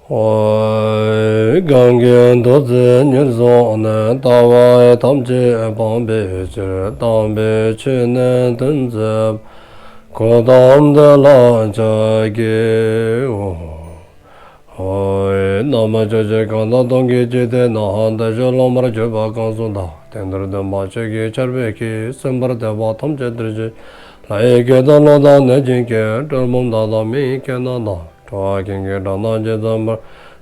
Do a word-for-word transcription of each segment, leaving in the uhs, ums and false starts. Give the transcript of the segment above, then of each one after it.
ཨོ། གང་གིས་ཐུགས་བརྩེ་ཉེར་བཟུང་ནས། ལྟ་བ་ཐམས་ཅད་སྤང་བའི་ཕྱིར། དམ་པའི་ཆོས་ནི་སྟོན་མཛད་པ། གཽ་ཏམ་དེ་ལ་ཕྱག་འཚལ་ལོ། ཨོ། ན་མོ། ཕྱོགས་བཅུའི་གང་དག་སྟོང་གི་འཇིག་རྟེན་ན། བདེ་གཤེགས་སློབ་མར་གྱུར་པ་གང་སུ་དག། དེ་འདིར་སྟོན་པ་ཆོས་ཀྱི་ཆར་འབེབས་ཀྱིས། གསན་པར་འདོད་པ་ཐམས་ཅད་འདིར་བྱོན། ལྷ་ཡི་སྐད་དང་ཀླུ་དང་གནོད་སྦྱིན་སྐད། གྲུལ་བུམ་དག་དང་མི་ཡི་སྐད་རྣམས་དང་། འགྲོ་བ་ཀུན་གྱི་སྒྲ་རྣམས་ཇི་ཙམ་པར།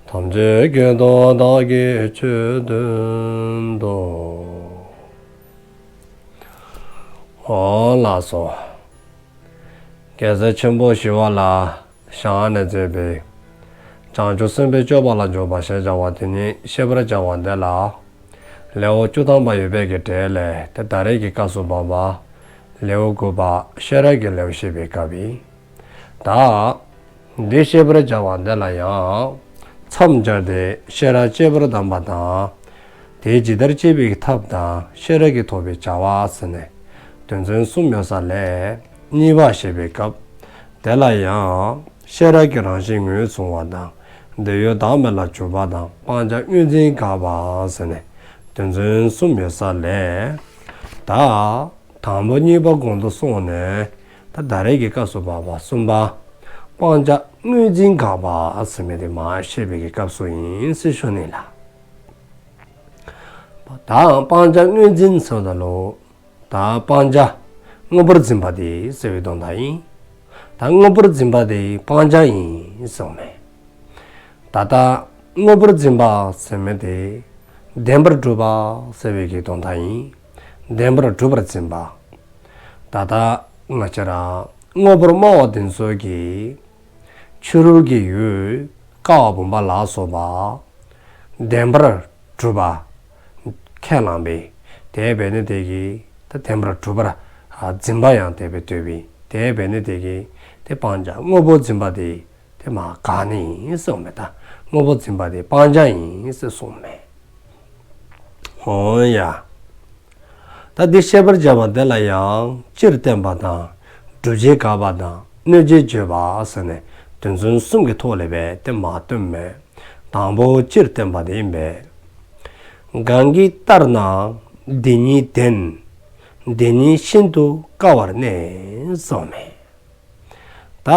ཐམས་ཅད་སྐད་དུ་བདག་གིས་ཆོས་བསྟན་ཏོ། ཨོ་ལགས་སོ། རྒྱལ་སྲས་ཆེན་པོ་ཞི་བ་ལྷའི་ཞལ་སྔ་ནས་མཛད་པའི་བྱང་ཆུབ་སེམས་དཔའི་སྤྱོད་པ་ལ་འཇུག་པ་ཞེས་བྱ་བ་དེ་ཉིད་བཤད་པར་བྱ་བ་འདི་ལ། ལེའུ་བཅུ་ཐམ་པ་ཡོད་པའི་གི་གྲས་ལས་ཏེ་ད་རེས་ཀྱི་སྐབས་སུ་བབ་པ་ལེའུ་དགུ་པ་ཤེས་རབ་ཀྱི་ལེའུ་བཤད་པའི་སྐབས་ཨིན། ད་འདི་བཤད་པར་བྱ་བ་འདི་ལ་ཡང་མཚམས་སྦྱར་ཏེ་ཤེས་རབ་བསྐྱེད་པར་གདམས་པ་དང་། དེ་ཇི་ལྟར་བསྐྱེད་པའི་ཐབས་དང་ཤེས་རབ་ཀྱིས་ཐོབ་པའི་བྱ་བ་ཟེར་ནས་དོན་ཚན་གསུམ་ཡོད་ས་ལས་གཉིས་པ་བཤད་པའི་སྐབས་དེ་ལ་ཡང་ཤེས་རབ་ཀྱི་རང་བཞིན་ངོས་བཟུང་བ་དང་། འདོད་ཡུལ་བདག་མེད་ལ་འཇུག་པ་དང་། སྤང་བྱ་དངོས་འཛིན་དགག་པ་ཟེར་ནས་དོན་ཚན་གསུམ་ཡོད་ས་ལས་ད་དང་པོ་གཉིས་པ་གོང་དུ་སོང་ནས་ད་ད་རེས་ཀྱི་སྐབས་སུ་བབ་པ་གསུམ་པ་སྤང་བྱ་དངོས་འཛིན་དགག་པ་ཟེར་མི་དེ་མར་བཤད་པའི་གི་སྐབས་སུ་ཨིན་ཟེར་ཞུ་ནི་ལགས། ད་སྤང་བྱ་དངོས་འཛིན་ཟེརཝ་ད་ལུ་ད་སྤང་བྱ་དངོས་པོར་འཛིན་པ་དེ་ཟེར་བའི་དོན་དག་ཨིན། ད་དངོས་པོར་འཛིན་པ་དེ་སྤང་བྱ་ཨིན་ཟེརཝ་མས། ད་ལྟ་དངོས་པོར་འཛིན་པ་ཟེར་མི་དེ་བདེན་པར་གྲུབ་པ་ཟེར་བའི་གི་དོན་དག་ཨིན། བདེན་པར་གྲུབ་པར་འཛིན་པ། ད་ལྟ་ང་བཅས་ར་དངོས་པོར་སྨྲ་བ་དེ་ཚུ་གིས་ཕྱི་རོལ་གྱི་ཡུལ་ཀ་བ་བུམ་པ་ལ་སོགས་པ་བདེན་པར་གྲུབ་པ་ཁས་བླངས་པས། དེ་འབད་ནི་དེ་གིས་ད་བདེན་པར་གྲུབ་པར་འཛིན་པ་ཡང་དེ་སྦེ་འདོད་པས། དེ་འབད་ནི་དེ་གིས་དེ་སྤང་བྱ་དངོས་པོར་འཛིན་པ་དེ་དེ་མར་དགག་ནི་ཨིན་གསུངསམ་མས། ད་དངོས་པོར་འཛིན་པ་དེ་སྤང་བྱ་ཨིན་ཟེར་གསུངསམ་མས། འོང་ཡ། ད་འདི་བཤད་པར་བྱ་བ་དེ་ལ་ཡང་སྤྱིར་བསྟན་པ་དང་། སྒྲུབ་བྱེད་དགག་པ་དང་། གནོད་བྱེད་བརྗོད་པ་ཟེར་ནས་དོན་ཚན་གསུམ་གྱི་ཐོག་ལས་སྦེ་དེ་མར་སྟོནམ་མས། དང་པོ་སྤྱིར་བསྟན་པ་དེ་ཨིན་པས། གང་གིས་ལྟར་ན་དེ་ཉིད་བདེན། དེ་ཉིད་ཤིན་ཏུ་དཀའ་བར་གནས་གསུངསམ་མས། ད་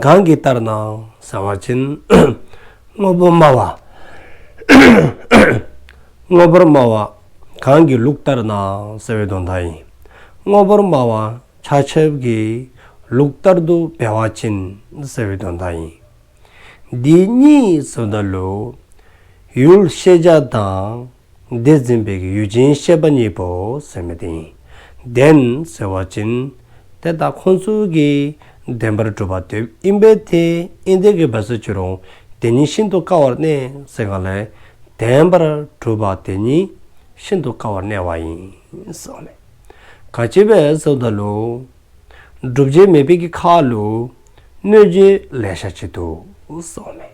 གང་གིས་ལྟར་ན་ཟེར་བ་ཅིན་དངོས་པོར་སྨྲ་བ། དངོས་པོར་སྨྲ་བ་གང་གི་ལུགས་ལྟར་ན་ཟེར་བའི་དོན་དག་ཨིན། དངོས་པོར་སྨྲ་བ་ཆ་ཁྱབ་ཀྱི་ལུགས་ལྟར་དུ་འབད་བ་ཅིན་ཟེར་བའི་དོན་དག་ཨིན། དེ་ཉིད་ཟེརཝ་ད་ལུ་ཡུལ་ཤེས་བྱ་དང་དེ་འཛིན་པའི་གི་ཡུལ་ཅན་ཤེས་པ་གཉིས་པོ་ཟེར་མི་དེ་ཨིན། བདེན་ཟེར་བ་ཅིན་དེ་ད་ཁོང་ཚུ་གིས་བདེན་པར་གྲུབ་པ་འདོདཔ་ཨིན་པས། དེ་ཨིན་དེ་གིས་འབད་སོ་ཅི་རུང་དེ་ཉིད་ཤིན་ཏུ་དཀའ་བར་གནས་ཟེར་ག་ལས་བདེན་པར་གྲུབ་པ་དེ་ཉིད་ཤིན་ཏུ་དཀའ་བར་གནས་པ་ཨིན་གསུངསམ་མས། ག་ཅི་འབད་ཟེརཝ་ད་ལུ་སྒྲུབ་བྱེད་མེད་པའི་གི་ཁར་ལུ་གནོད་བྱེད་ལེ་ཤ་ཅིག་འདུག་གསུངསམ་མས།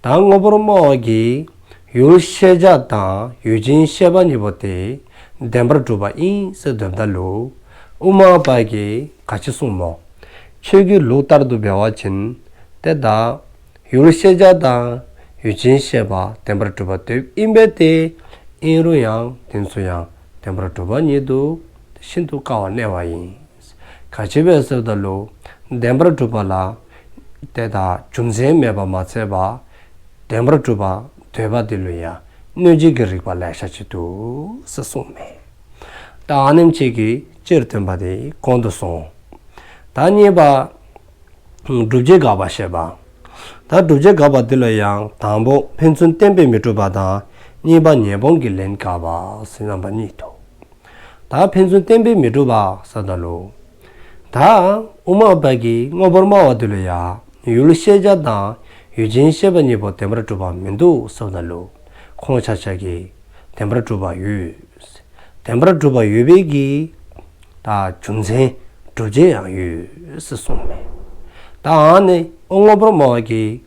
ད་དངོས་པོར་སྨྲ་བ་གིས་ཡུལ་ཤེས་བྱ་དང་ཡུལ་ཅན་ཤེས་པ་གཉིས་པོ་དེ་བདེན་པར་གྲུབ་པ་ཨིན་ཟེར་འདོདཔ་ད་ལུ་དབུ་མ་པ་གིས་ག་ཅི་གསུངསམ་སྨོ། ཁྱོད་ཀྱི་ལུགས་ལྟར་དུ་འབད་བ་ཅིན་དེ་ད་ཡུལ་ཤེས་བྱ་དང་ཡུལ་ཅན་ཤེས་པ་བདེན་པར་གྲུབ་པ་འདོདཔ་ཨིན་པས། དེ་ཨིན་རུང་ཡང་དེ་ཚུ་ཡང་བདེན་པར་གྲུབ་པ་ཉིད་དུ་ཤིན་ཏུ་དཀའ་བར་གནས་པ་ཨིན། ག་ཅི་འབད་ཟེརཝ་ད་ལུ་བདེན་པར་གྲུབ་པ་ལ་དེ་ད་རྒྱུ་མཚན་མེདཔ་མ་ཚད་པར་བདེན་པར་གྲུབ་པ་འདོད་པ་དེ་ལུ་ཡང་གནོད་བྱེད་ཀྱི་རིགས་པ་ལེ་ཤ་ཅིག་འདུག་ཟེར་གསུངསམ་མས། ད་ཨ་ནེམ་ཅིག་གིས་སྤྱིར་བསྟན་པ་དེ་གོང་དུ་སོང་། ད་གཉིས་པ་སྒྲུབ་བྱེད་དགག་པ་བཤད་པ། ད་སྒྲུབ་བྱེད་དགག་པ་འདི་ལུ་ཡང་དང་པོ་ཕན་ཚུན་བརྟེན་པས་མི་འགྲུབ་པ་དང་། གཉིས་པ་ཉེས་སྤོང་གི་ལན་དགག་པ་ཟེར་རྣམ་པ་གཉིས་འདུག། ད་ཕན་ཚུན་བརྟེན་པས་མི་འགྲུབ་པ་ཟེརཝ་ད་ལུ་ད་དབུ་མ་པ་གིས་དངོས་པོར་སྨྲ་བ་འདི་ལུ་ཡང་ཡུལ་ཤེས་བྱ་དང་ཡུལ་ཅན་ཤེས་པ་གཉིས་པོ་བདེན་པར་གྲུབ་པ་མིན་འདུག་ཟེརཝ་ད་ལུ་ཁོང་ཆ་ཁྱབ་ཀྱིས་བདེན་པར་གྲུབ་པ་ཡོད། བདེན་པར་གྲུབ་པ་ཡོད་པའི་གི་ད་རྒྱུ་མཚན་སྒྲུབ་བྱེད་ཡང་ཡོད་ཟེར་གསུངསམ་མས། ད་ཨ་ནི་དངོས་པོར་སྨྲ་བ་གིས་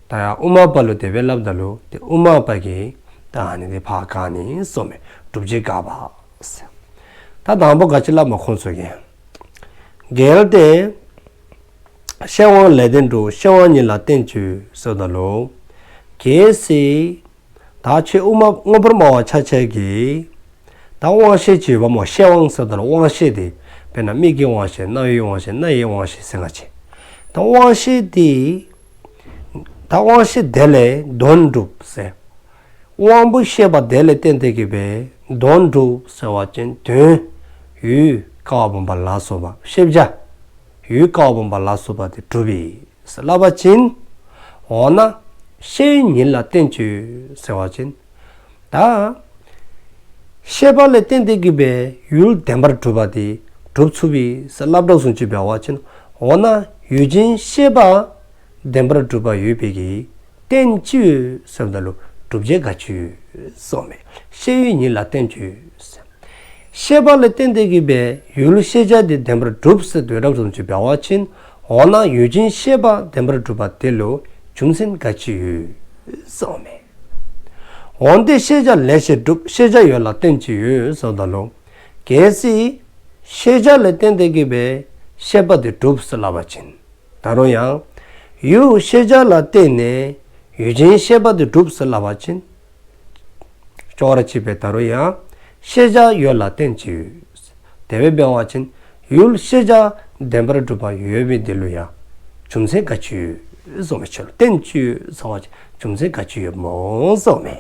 ད་ཡང་དབུ་མ་པ་ལུ་དེ་སྦེ་སླབ་ད་ལུ་དེ་དབུ་མ་པ་གིས་ད་ཨ་ནི་དེ་ཕར་དགག་ནི་གསུངསམ་མས། སྒྲུབ་བྱེད་དགག་པ་ཟེར། ད་དང་པོ་ག་ཅི་སླབ་སྨོ་ཁོང་ཚུ་གིས། གལ་ཏེ་ ཤེས་དབང་ལས་བརྟེན་གྲུབ། ཤེས་དབང་ཉིད་ལ་བརྟེན་གྱུར་ཟེརཝ་ད་ལུ། གལ་སྲིད་ད་ཁྱོད་དབུ་མ་དངོས་པོར་སྨྲ་བ་ཆ་ཁྱབ་ཀྱིས་ད་དབང་ཤེས་ཅིག་ཡོདཔ་སྨོ། ཤེས་དབང་ཟེརཝ་ད་ལུ་དབང་ཤེས་དེ་དཔེར་ན་མིག་གི་དབང་ཤེས། རྣ་བའི་དབང་ཤེས། སྣའི་དབང་ཤེས་ཟེར་ང་བཅས། ད་དབང་ཤེས་དེ་ད་དབང་ཤེས་དེ་ལས་དོན་གྲུབ་ཟེར། དབང་པོ་ཤེས་པ་དེ་ལས་བརྟེན་ཏེ་གི་སྦེ་དོན་གྲུབ་ཟེར་བ་ཅིན་དོན་ཡུལ་ཀ་བ་བུམ་པ་ལ་སོགས་པ་ཤེས་བྱ་ཡུལ་ཀ་བ་བུམ་པ་ལ་སོགས་པ་དེ་གྲུབ་པས་ཟེར་སླབ་པ་ཅིན། འོ་ན་ཤེས་ཡུལ་ཉིད་ལ་བརྟེན་གྱུར་ཟེར་བ་ཅིན། ད་ཤེས་པ་ལས་བརྟེན་ཏེ་གི་སྦེ་ཡུལ་བདེན་པར་གྲུབ་པ་དེ་གྲུབ་ཚུགས་པས་ཟེར་སླབ་དོ་བཟུམ་ཅིག་འབད་བ་ཅིན། འོ་ན་ཡུལ་ཅན་ཤེས་པ་བདེན་པར་གྲུབ་པ་ཡོད་པའི་གི་རྟེན་ཅིག་ཡོད་ཟེརཝ་ད་ལུ་སྒྲུབ་བྱེད་ག་ཅི་ཡོད་ཟེར་མས། ཤེས་ཡུལ་ཉིད་ལ་བརྟེན་གྱུར་ཟེར། ཤེས་པ་ལས་བརྟེན་ཏེ་གི་སྦེ་ཡུལ་ཤེས་བྱ་དེ་བདེན་པར་གྲུབ་ཟེར་སྡོད་དོ་བཟུམ་ཅིག་འབད་བ་ཅིན། འོ་ན་ཡུལ་ཅན་ཤེས་པ་བདེན་པར་གྲུབ་པ་དེ་ལུ་རྒྱུ་མཚན་ག་ཅི་ཡོད་ཟེར་མས། འོན་ཏེ་ཤེས་བྱ་ལས་ཤེས་གྲུབ། ཤེས་བྱ་ཡོད་ལ་རྟེན་ཅིག་ཡོད་ཟེརཝ་ད་ལུ། གལ་སྲིད་ཤེས་བྱ་ལས་བརྟེན་ཏེ་གི་སྦེ་ཤེས་པ་དེ་གྲུབ་ཟེར་སླབ་པ་ཅིན། ད་རུང་ཡང་ཡུལ་ཤེས་བྱ་ལ་བརྟེན་ནས་ཡུལ་ཅན་ཤེས་པ་དེ་གྲུབ་ཟེར་སླབ་པ་ཅིན། ཅོག་ར་གཅིག་པའི་ད་རུང་ཡང་ཤེས་བྱ་ཡོད་ལ་རྟེན་ཅིག་ཡོད། དེ་སྦེ་འབད་བ་ཅིན་ཡུལ་ཤེས་བྱ་བདེན་པར་གྲུབ་པ་ཡོད་པའི་དེ་ལུ་ཡང་རྒྱུ་མཚན་ག་ཅི་ཡོད་ཟེར་མས། ཁྱོད་ལུ་རྟེན་ཅིག་ཡོད་ཟེར་བ་ཅིན་རྒྱུ་མཚན་ག་ཅི་ཡོདཔ་སྨོ་ཟེར་མས།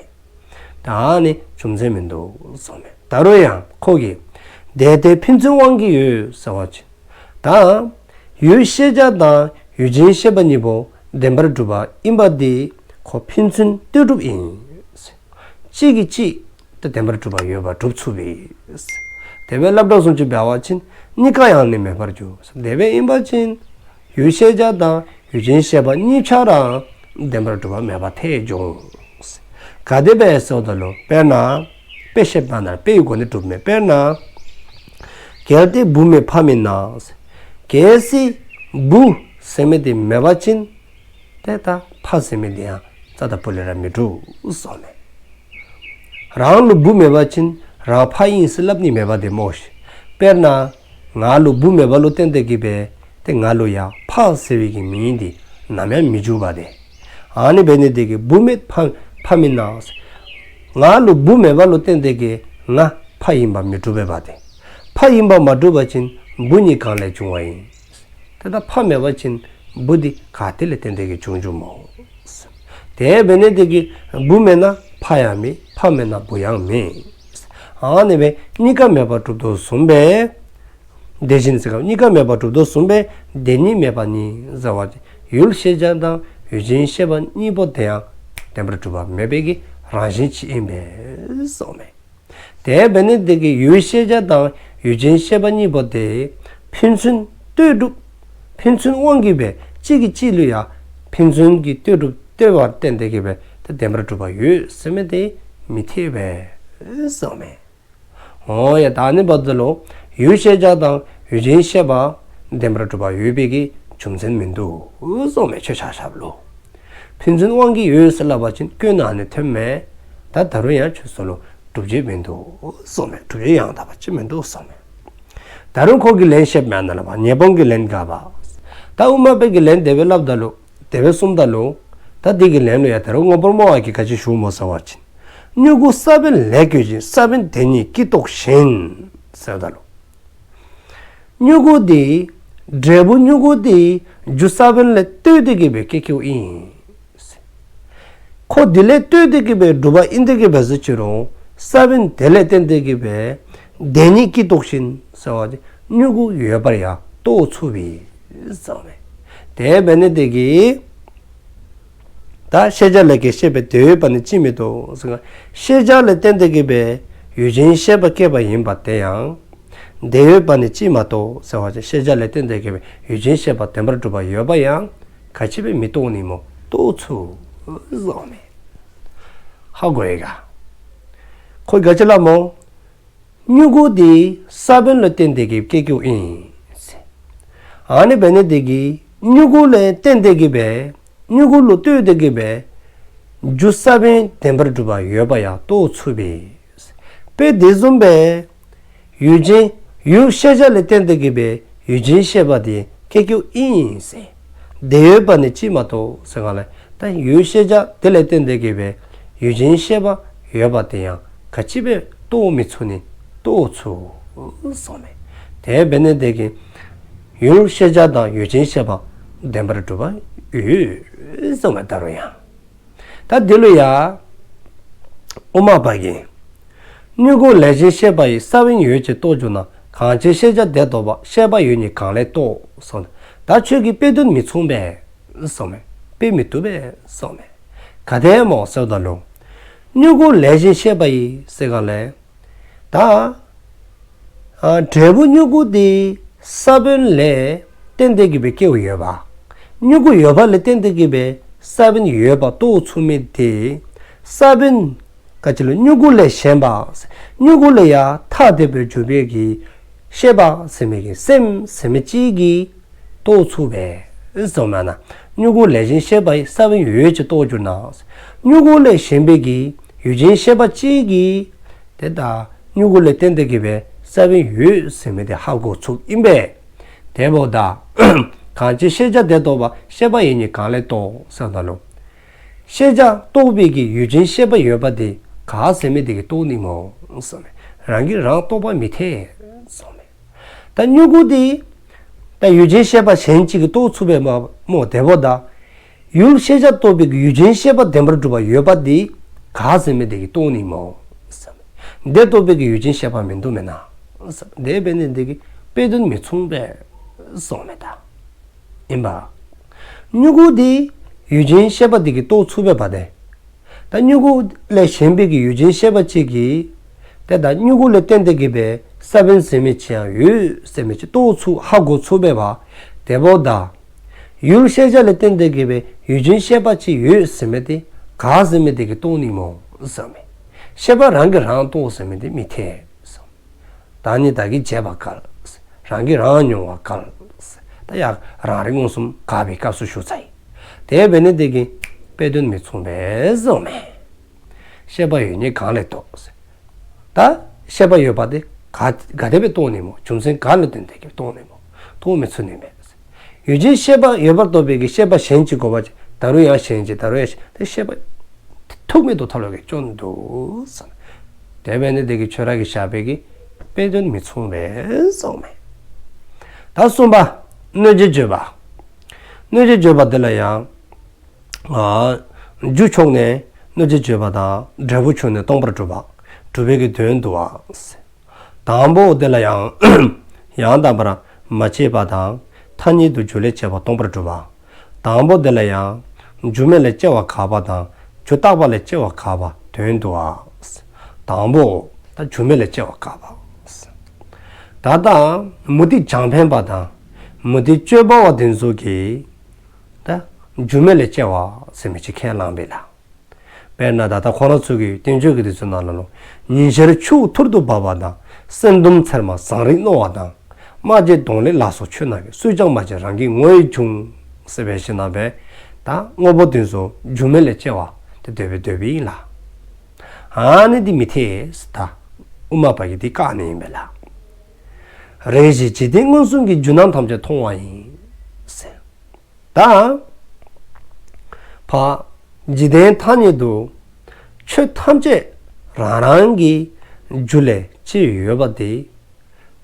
ད་ནི་རྒྱུ་མཚན་མིན་འདུག་ཟེར་མས། ད་རུང་ཡང་ཁོ་གིས་དེ་ལྟས་ཕན་ཚུན་དབང་གིས་ཡོད་ཟེར་བ་ཅིན། ད་ཡུལ་ཤེས་བྱ་དང་ཡུལ་ཅན་ཤེས་པ་གཉིས་པོ་བདེན་པར་གྲུབ་པ་ཨིན་པ་དེ་ཁོ་ཕན་ཚུན་ལྟོས་གྲུབ་ཨིན། གཅིག་གིས་གཅིག་ད་བདེན་པར་གྲུབ་པ་ཡོད་པ་གྲུབ་ཚུགས་པས། དེ་སྦེ་སླབ་དོ་བཟུམ་ཅིག་འབད་བ་ཅིན་གཉིས་ཀ་ཡང་ནི་མེད་པར་འགྱུར། དེ་སྦེ་ཨིན་པ་ཅིན་ཡུལ་ཤེས་བྱ་དང་ཡུལ་ཅན་ཤེས་པ་གཉིས་ཆ་ར་བདེན་པར་གྲུབ་པ་མེདཔ་ཐལ་འགྱོ། ག་དེ་སྦེ་ཟེརཝ་ད་ལུ་དཔེར་ན་དཔེ་བཤད་པ་ན་དཔེ་ཡི་སྒོ་ནས་སྒྲུབ་མས། དཔེར་ན་གལ་ཏེ་བུ་མེད་ཕ་མེད་ན། གལ་སྲིད་བུ་ཟེར་མི་དེ་མེད་པ་ཅིན་ཏེ་ད་ཕ་ཟེར་མི་དེ་ཡང་རྩ་དང་པོ་ལས་ར་མི་འགྲུབ་ཟེར་མས། རང་ལུ་བུ་མེད་པ་ཅིན་རང་ཕ་ཨིན་ཟེར་སླབ་ནི་མེད་པ་དེ་སྨོ་ཤིག། དཔེར་ན་ང་ལུ་བུ་མེད་པ་ལུ་བརྟེན་ཏེ་གི་སྦེ་ཏེ་ང་ལུ་ཡང་ཕ་ཟེར་བའི་གི་མིང་དེ་ནམ་ཡང་མི་འཇུག་པ་དེ། ཨ་ནི་འབད་ནི་དེ་གིས་བུ་མེད་ཕ་ཕ་མེད་ན། ང་ལུ་བུ་མེད་པ་ལུ་བརྟེན་ཏེ་གི་ང་ཕ་ཨིནམ་མི་འགྲུབ་པས་པ་དེ། ཕ་ཨིནམ་མ་གྲུབ་པ་ཅིན་བུ་ནི་གང་ལས་འབྱུང་བ་ཨིན། ཏེ་ད་ཕ་མེད་པ་ཅིན་བུ་དེ་ག་ཏེ་ལས་བརྟེན་ཏེ་གི་འབྱུང་འབྱུངམ་སྨོ། དེ་འབད་ནི་དེ་གིས་བུ་མེད་ན་ཕ་ཡང་མེད། ཕ་མེད་ན་བུ་ཡང་མེད། ཨ་ནི་སྦེ་གཉིས་ཀ་མེདཔ་གྲུབ་དོ་བཟུམ་སྦེ། དེ་བཞིན་ཟེར་ག་གཉིས་ཀ་མེདཔ་གྲུབ་དོ་བཟུམ་སྦེ་དེ་གཉིས་མེདཔ་ནི་ཟེར་བ་ཅིན་ཡུལ་ཤེས་བྱ་དང་ཡུལ་ཅན་ཤེས་པ་གཉིས་པོ་དེ་ཡང་བདེན་པར་གྲུབ་པ་མེད་པའི་གི་རང་བཞིན་ཅིག་ཨིན་པས་ཟེར་མས། དེ་འབད་ནི་དེ་གིས་ཡུལ་ཤེས་བྱ་དང་ཡུལ་ཅན་ཤེས་པ་གཉིས་པོ་དེ་ཕན་ཚུན་ལྟོས་གྲུབ། ཕན་ཚུན་དབང་གིས་སྦེ་གཅིག་གིས་གཅིག་ལུ་ཡང་ཕན་ཚུན་གྱི་ལྟོས་གྲུབ་ལྟོས་པར་བརྟེན་ཏེ་གི་སྦེ་ཏེ་བདེན་པར་གྲུབ་པ་ཡོད་ཟེར་མི་དེ་མི་འཐད་པས་ཟེར་མས། འོ་ཡ། ད་ཨ་ནི་འབདཝ་ད་ལུ་ཡུལ་ཤེས་བྱ་དང་ཡུལ་ཅན་ཤེས་པ་བདེན་པར་གྲུབ་པ་ཡོད་པའི་གི་རྒྱུ་མཚན་མིན་འདུག་ཟེར་མས། ཁྱོད་ཆ་ཁྱབ་ལུ་ཕན་ཚུན་དབང་གིས་ཡོད་ཟེར་སླབ་པ་ཅིན་སྐྱོན་ཨ་ནི་ཐོནམ་མས། ད་ད་རུང་ཡང་ཁྱོད་ཚུ་ལུ་སྒྲུབ་བྱེད་མིན་འདུག་ཟེར་མས། སྒྲུབ་བྱེད་ཡང་དག་པ་ཅིག་མིན་འདུག་ཟེར་མས། ད་རུང་ཁོ་གིས་ལན་བཤདཔ་མས་ཨ་ནཱ་ལུ་ཕར། ཉེས་སྤོང་གི་ལན་དགག་པ། ད་དབུ་མ་པའི་གི་ལན་དེ་སྦེ་སླབ་ད་ལུ་དེ་སྦེ་གསུངམ་ད་ལུ། ད་དེ་གི་ལན་ལུ་ཡང་ད་རུང་དངོས་པོར་སྨྲ་བ་གིས་ག་ཅི་ཞུཝ་སྨོ་ཟེར་བ་ཅིན། མྱུ་གུ་ས་བོན་ལས་སྐྱེད་ཅིང་། ས་བོན་དེ་ཉིད་སྐྱེས་ཐོགས་བཞིན། ཟེརཝ་ད་ལུ། མྱུ་གུ་དེ་འབྲས་བུ་མྱུ་གུ་དེ་རྒྱུ་ས་བོན་ལས་བཏོན་ཏེ་གི་སྦེ་སྐྱེ་སྐྱེཝ་ཨིན། ཁོ་དེ་ལས་བཏོན་ཏེ་གི་སྦེ་གྲུབ་པ་ཨིན་ཏེ་གི་སྦེ་ཟེར་ཅི་རུང་ས་བོན་དེ་ལས་བརྟེན་ཏེ་གི་སྦེ་དེ་ཉིད་སྐྱེས་ཐོགས་བཞིན་ཟེར་བ་ཅིན་མྱུ་གུ་ཡོད་པར་ཡང་རྟོགས་ཚུགས་པས་ཟེར་མས། དེ་འབད་ནི་དེ་གིས་ད་ཤེས་བྱ་ལས་སྐྱེས་ཤེས་པའི་དེ་ཡོད་པ་ནི་ཅིས་མི་རྟོགས་ཟེར་ག་ཤེས་བྱ་ལས་བརྟེན་ཏེ་གི་སྦེ་ཡུལ་ཅན་ཤེས་པ་སྐྱེས་པ་ཨིན་པ་དེ་ཡང་དེ་ཡོད་པ་ནི་ཅིས་མ་རྟོགས་ཟེར་བ་ཅིན་ཤེས་བྱ་ལས་བརྟེན་ཏེ་གི་སྦེ་ཡུལ་ཅན་ཤེས་པ་བདེན་པར་གྲུབ་པ་ཡོད་པ་ཡང་ག་ཅི་སྦེ་མི་རྟོགས་ནི་སྨོ། རྟོགས་ཚུགས་ཟེར་མས། ཧ་གོ་ཡི་ག། ཁོ་གིས་ག་ཅི་སླབ་སྨོ། མྱུ་གུ་དེ་ས་བོན་ལུ་བརྟེན་ཏེ་གི་སྐྱེ་སྐྱེཝ་ཨིན། ཨ་ནི་འབད་ནི་དེ་གིས་མྱུ་གུ་ལས་བརྟེན་ཏེ་གི་སྦེ་མྱུ་གུ་ལུ་ལྟོས་ཏེ་གི་སྦེ་རྒྱུ་ས་བོན་བདེན་པར་གྲུབ་པ་ཡོད་པ་ཡང་རྟོགས་ཚུགས་པས། དཔེ་དེ་བཟུམ་སྦེ་ཡུལ་ཅན་ཡུལ་ཤེས་བྱ་ལས་བརྟེན་ཏེ་གི་སྦེ་ཡུལ་ཅན་ཤེས་པ་དེ་སྐྱེ་སྐྱེཝ་ཨིན་ཟེར། དེ་ཡོད་པ་ནི་ཅིས་མ་རྟོགས་ཟེར་ག་ལས། ད་ཡུལ་ཤེས་བྱ་དེ་ལས་བརྟེན་ཏེ་གི་སྦེ་ཡུལ་ཅན་ཤེས་པ་ཡོད་པ་དེ་ཡང་ག་ཅི་སྦེ་རྟོགས་མི་ཚུགས་ནི་རྟོགས་ཚུགས་གསུངསམ་མས། དེ་འབད་ནི་དེ་གིས་ཡུལ་ཤེས་བྱ་དང་ཡུལ་ཅན་ཤེས་པ་བདེན་པར་གྲུབ་པ་ཡོད་གསུངསམ་མས། ད་རུང་ཡང་ད་འདི་ལུ་ཡང་དབུ་མ་པ་གིས། མྱུ་གུ་ལས་གཞན་ཤེས་པ་ཡི། ས་བོན་ཡོད་ཅེས་རྟོགས་གྱུར་ན། གང་ཕྱིར་ཤེས་བྱ་དེ་རྟོགས་པ། ཤེས་པ་ཡོད་ཉིད་གང་ལས་རྟོགས་གསུངས། ད་ཁྱོད་ཀྱིས་དཔེ་དོན་མི་མཚུངས་པས་གསུངསམ་མས། དཔེ་མི་བཏུབ་པས་གསུངསམ་མས། ག་དེ་སྨོ་ཟེརཝ་ད་ལུ། མྱུ་གུ་ལས་གཞན་ཤེས་པ་ཡི་ཟེར་ག་ལས། ད་ཨ་འབྲས་བུ་མྱུ་གུ་དེ་ས་བོན་ལས་བརྟེན་ཏེ་གི་སྦེ་སྐྱེཝ་ཡོདཔ། མྱུ་གུ་ཡོདཔ་ལས་བརྟེན་ཏེ་གི་སྦེ་ས་བོན་ཡོདཔ་རྟོགས་ཚུགས་མི་དེ། ས་བོན་ག་ཅི་ལུ་མྱུ་གུ་ལས་གཞན་པ། མྱུ་གུ་ལས་ཡང་ཐ་དད་པར་གྱུར་པའི་གི་ཤེས་པ་ཟེར་མི་གི་སེམས་ཟེར་མི་ཅིག་གིས་རྟོགས་ཚུགས་པས་གསུངསམ་མས་ན། མྱུ་གུ་ལས་གཞན་ཤེས་པ་ཡི། ས་བོན་ཡོད་ཅེས་རྟོགས་གྱུར་ན། མྱུ་གུ་ལས་གཞན་པའི་གི་ཡུལ་ཅན་ཤེས་པ་ཅིག་གིས་དེ་ད་མྱུ་གུ་ལས་བརྟེན་ཏེ་གི་སྦེ་ས་བོན་ཡོད་ཟེར་མི་དེ་ཧ་གོ་ཚུགསཔ་ཨིན་པས། དེ་འབདཝ་ད་གང་ཕྱིར་ཤེས་བྱ་དེ་རྟོགས་པ། ཤེས་པ་ཡོད་ཉིད་གང་ལས་རྟོགས་ཟེརཝ་ད་ལུ། ཤེས་བྱ་རྟོགས་པའི་གི་ཡུལ་ཅན་ཤེས་པ་ཡོདཔ་དེ་ག་ཟེར་མི་དེ་གིས་རྟོགས་ནི་སྨོ་གསུངསམ་མས། རང་གིས་རང་རྟོགས་པ་མི་འཐད་གསུངསམ་མས། ད་མྱུ་གུ་དེ་ད་ཡུལ་ཅན་ཤེས་པ་གཞན་ཅིག་གིས་རྟོགས་ཚུགས་པས་སྨོ། དེ་འབདཝ་ད་ཡུལ་ཤེས་བྱ་རྟོགས་པའི་གི་ཡུལ་ཅན་ཤེས་པ་བདེན་པར་གྲུབ་པ་ཡོདཔ་དེ་ག་ཟེར་མི་དེ་གིས་རྟོགས་ནི་སྨོ་གསུངསམ་མས། དེ་རྟོགས་པའི་གི་ཡུལ་ཅན་ཤེས་པ་མིན་འདུག་མེན་ན། དེ་འབད་ནི་དེ་གིས་དཔེ་དོན་མི་མཚུངས་པས་གསུངསམ་མས་ད། ཨིན་པ། མྱུ་གུ་དེ་ཡུལ་ཅན་ཤེས་པ་དེ་གིས་རྟོགས་ཚུགས་པས་པ་དེ། ད་མྱུ་གུ་ལས་གཞན་པའི་གི་ཡུལ་ཅན་ཤེས་པ་ཅིག་གིས་དེ་ད་མྱུ་གུ་ལས་བརྟེན་ཏེ་གི་སྦེ་ས་བོན་ཟེར་མི་ཅིག་ཡང་ཡོད་ཟེར་མི་ཅིག་རྟོགས་ཚུགས་ཧ་གོ་ཚུགས་པས་པ། དེ་འབདཝ་ད་ཡུལ་ཤེས་བྱ་ལས་བརྟེན་ཏེ་གི་སྦེ་ཡུལ་ཅན་ཤེས་པ་ཅིག་ཡོད་ཟེར་མི་དེ་ག་ཟེར་མི་དེ་གིས་རྟོགས་ནི་སྨོ་གསུངསམ་མས། ཤེས་པ་རང་གིས་རང་རྟོགས་ཟེར་མི་དེ་མི་འཐད་གསུངསམ་མས། བདག་ཉིད་བདག་གིས་བྱས་པ་འགལ། རང་གིས་རང་མྱོང་བ་འགལ། ད་ཡང་རང་རིག་མངོན་སུམ་འགལ་བའི་སྐབས་སུ་ཞུགས་ཚར་ཡི། དེ་འབད་ནི་དེ་གིས་དཔེ་དོན་མི་མཚུངས་པས་གསུངསམ་མས། ཤེས་པ་ཡོད་ཉིད་གང་ལས་རྟོགས། ད་ཤེས་པ་ཡོདཔ་དེ་ག་ག་དེ་སྦེ་རྟོགས་ནི་སྨོ། རྒྱུ་མཚན་ག་ལུ་བརྟེན་ཏེ་གི་རྟོགས་ནི་སྨོ། རྟོགས་མི་ཚུགས་ནི་མས། ཡུལ་ཅན་ཤེས་པ་ཡོདཔ་རྟོགས་པའི་གི་ཤེས་པ་གཞན་ཅིག་དགོ་པ་ཅིན་ད་རུང་ཡང་གཞན་ཅིག་ད་རུང་ཡང་གཞན་དེ་ཤེས་པ་ཐུག་མེད་དུ་ཐལ་བའི་གི་སྐྱོན་འདུག་ཟེར། དེ་འབད་ནི་དེ་གིས་ཁྱོད་ར་གིས་བཞག་པའི་གི་དཔེ་དོན་མི་མཚུངས་པས་གསུངསམ་མས། ད་གསུམ་པ། གནོད་བྱེད་བརྗོད་པ། གནོད་བྱེད་བརྗོད་པ་འདི་ལ་ཡང་ཨ་རྒྱུ་ཕྱོགས་ནས་གནོད་བྱེད་བརྗོད་པ་དང་འབྲས་བུ་ཕྱོགས་ནས་སྟོང་པར་གྲུབ་པ་གྲུབ་པའི་གི་དོན་འདུ་བ། དང་པོ་དེ་ལ་ཡང་ཡང་དག་པར་མ་སྐྱེས་པ་དང་ཐ་སྙད་དུ་རྒྱུ་ལས་སྐྱེ་བ་སྟོང་པར་གྲུབ་པ། དང་པོ་དེ་ལ་ཡང་རྒྱུ་མེད་ལས་སྐྱེ་བ་དགག་པ་དང་རྒྱུ་རྟག་པ་ལས་སྐྱེ་བ་དགག་པ་དོན་འདུ་བ། དང་པོ་ད་རྒྱུ་མེད་ལས་སྐྱེ་བ་དགག་པ། ད་ལྟ་མུ་སྟེགས་རྒྱང་འཕེན་པ་དང་མུ་སྟེགས་དཔྱོད་པ་བ་དེ་ཚུ་གིས་ད་རྒྱུ་མེད་ལས་སྐྱེ་བ་ཟེར་མི་ཅིག་ཁས་བླངས་པས་ལགས། དཔེར་ན་ད་ལྟ་ཁོང་ར་ཚུ་གི་བསྟན་བཅོས་ཀྱི་དེ་ཚུ་ནང་ལ་ལུ། ཉིན་ཞག་ཆུ་ཐུར་དུ་འབབ་པ་དང་། སྲན་ཟླུམ་ཚེར་མ་ཟངས་རིས་རྣོ་བ་དང་། རྨ་བྱའི་མདོངས་ལས་ལ་སོགས་ཆོས་རྣམས་ཀྱི། སུས་ཀྱང་མ་བྱས་རང་གི་ངོ་བོས་བྱུང་། ཟེར་བའི་ཞིནམ་ལས་ད་དངོས་པོ་དེ་ཚུ་རྒྱུ་མེད་ལས་སྐྱེ་བ་དེ་འདོད་པའི་འདོད་པའི་ཨིན་ལགས། ཨ་ནི་དེ་མི་འཐད་ཟེར་ད་དབུ་མ་པ་གིས་དེ་བཀག་ནི་ཨིན་པས་ལགས། རེ་ཞིག་འཇིག་རྟེན་མངོན་སུམ་གྱིས། རྒྱུ་རྣམས་ཐམས་ཅད་མཐོང་བ་ཡིན། ཟེར། ད་ཕར་འཇིག་རྟེན་ཐ་སྙད་དུ་ཆོས་ཐམས་ཅད་རང་རང་གི་རྒྱུ་ལས་སྐྱེས་ཡོདཔ་དེ་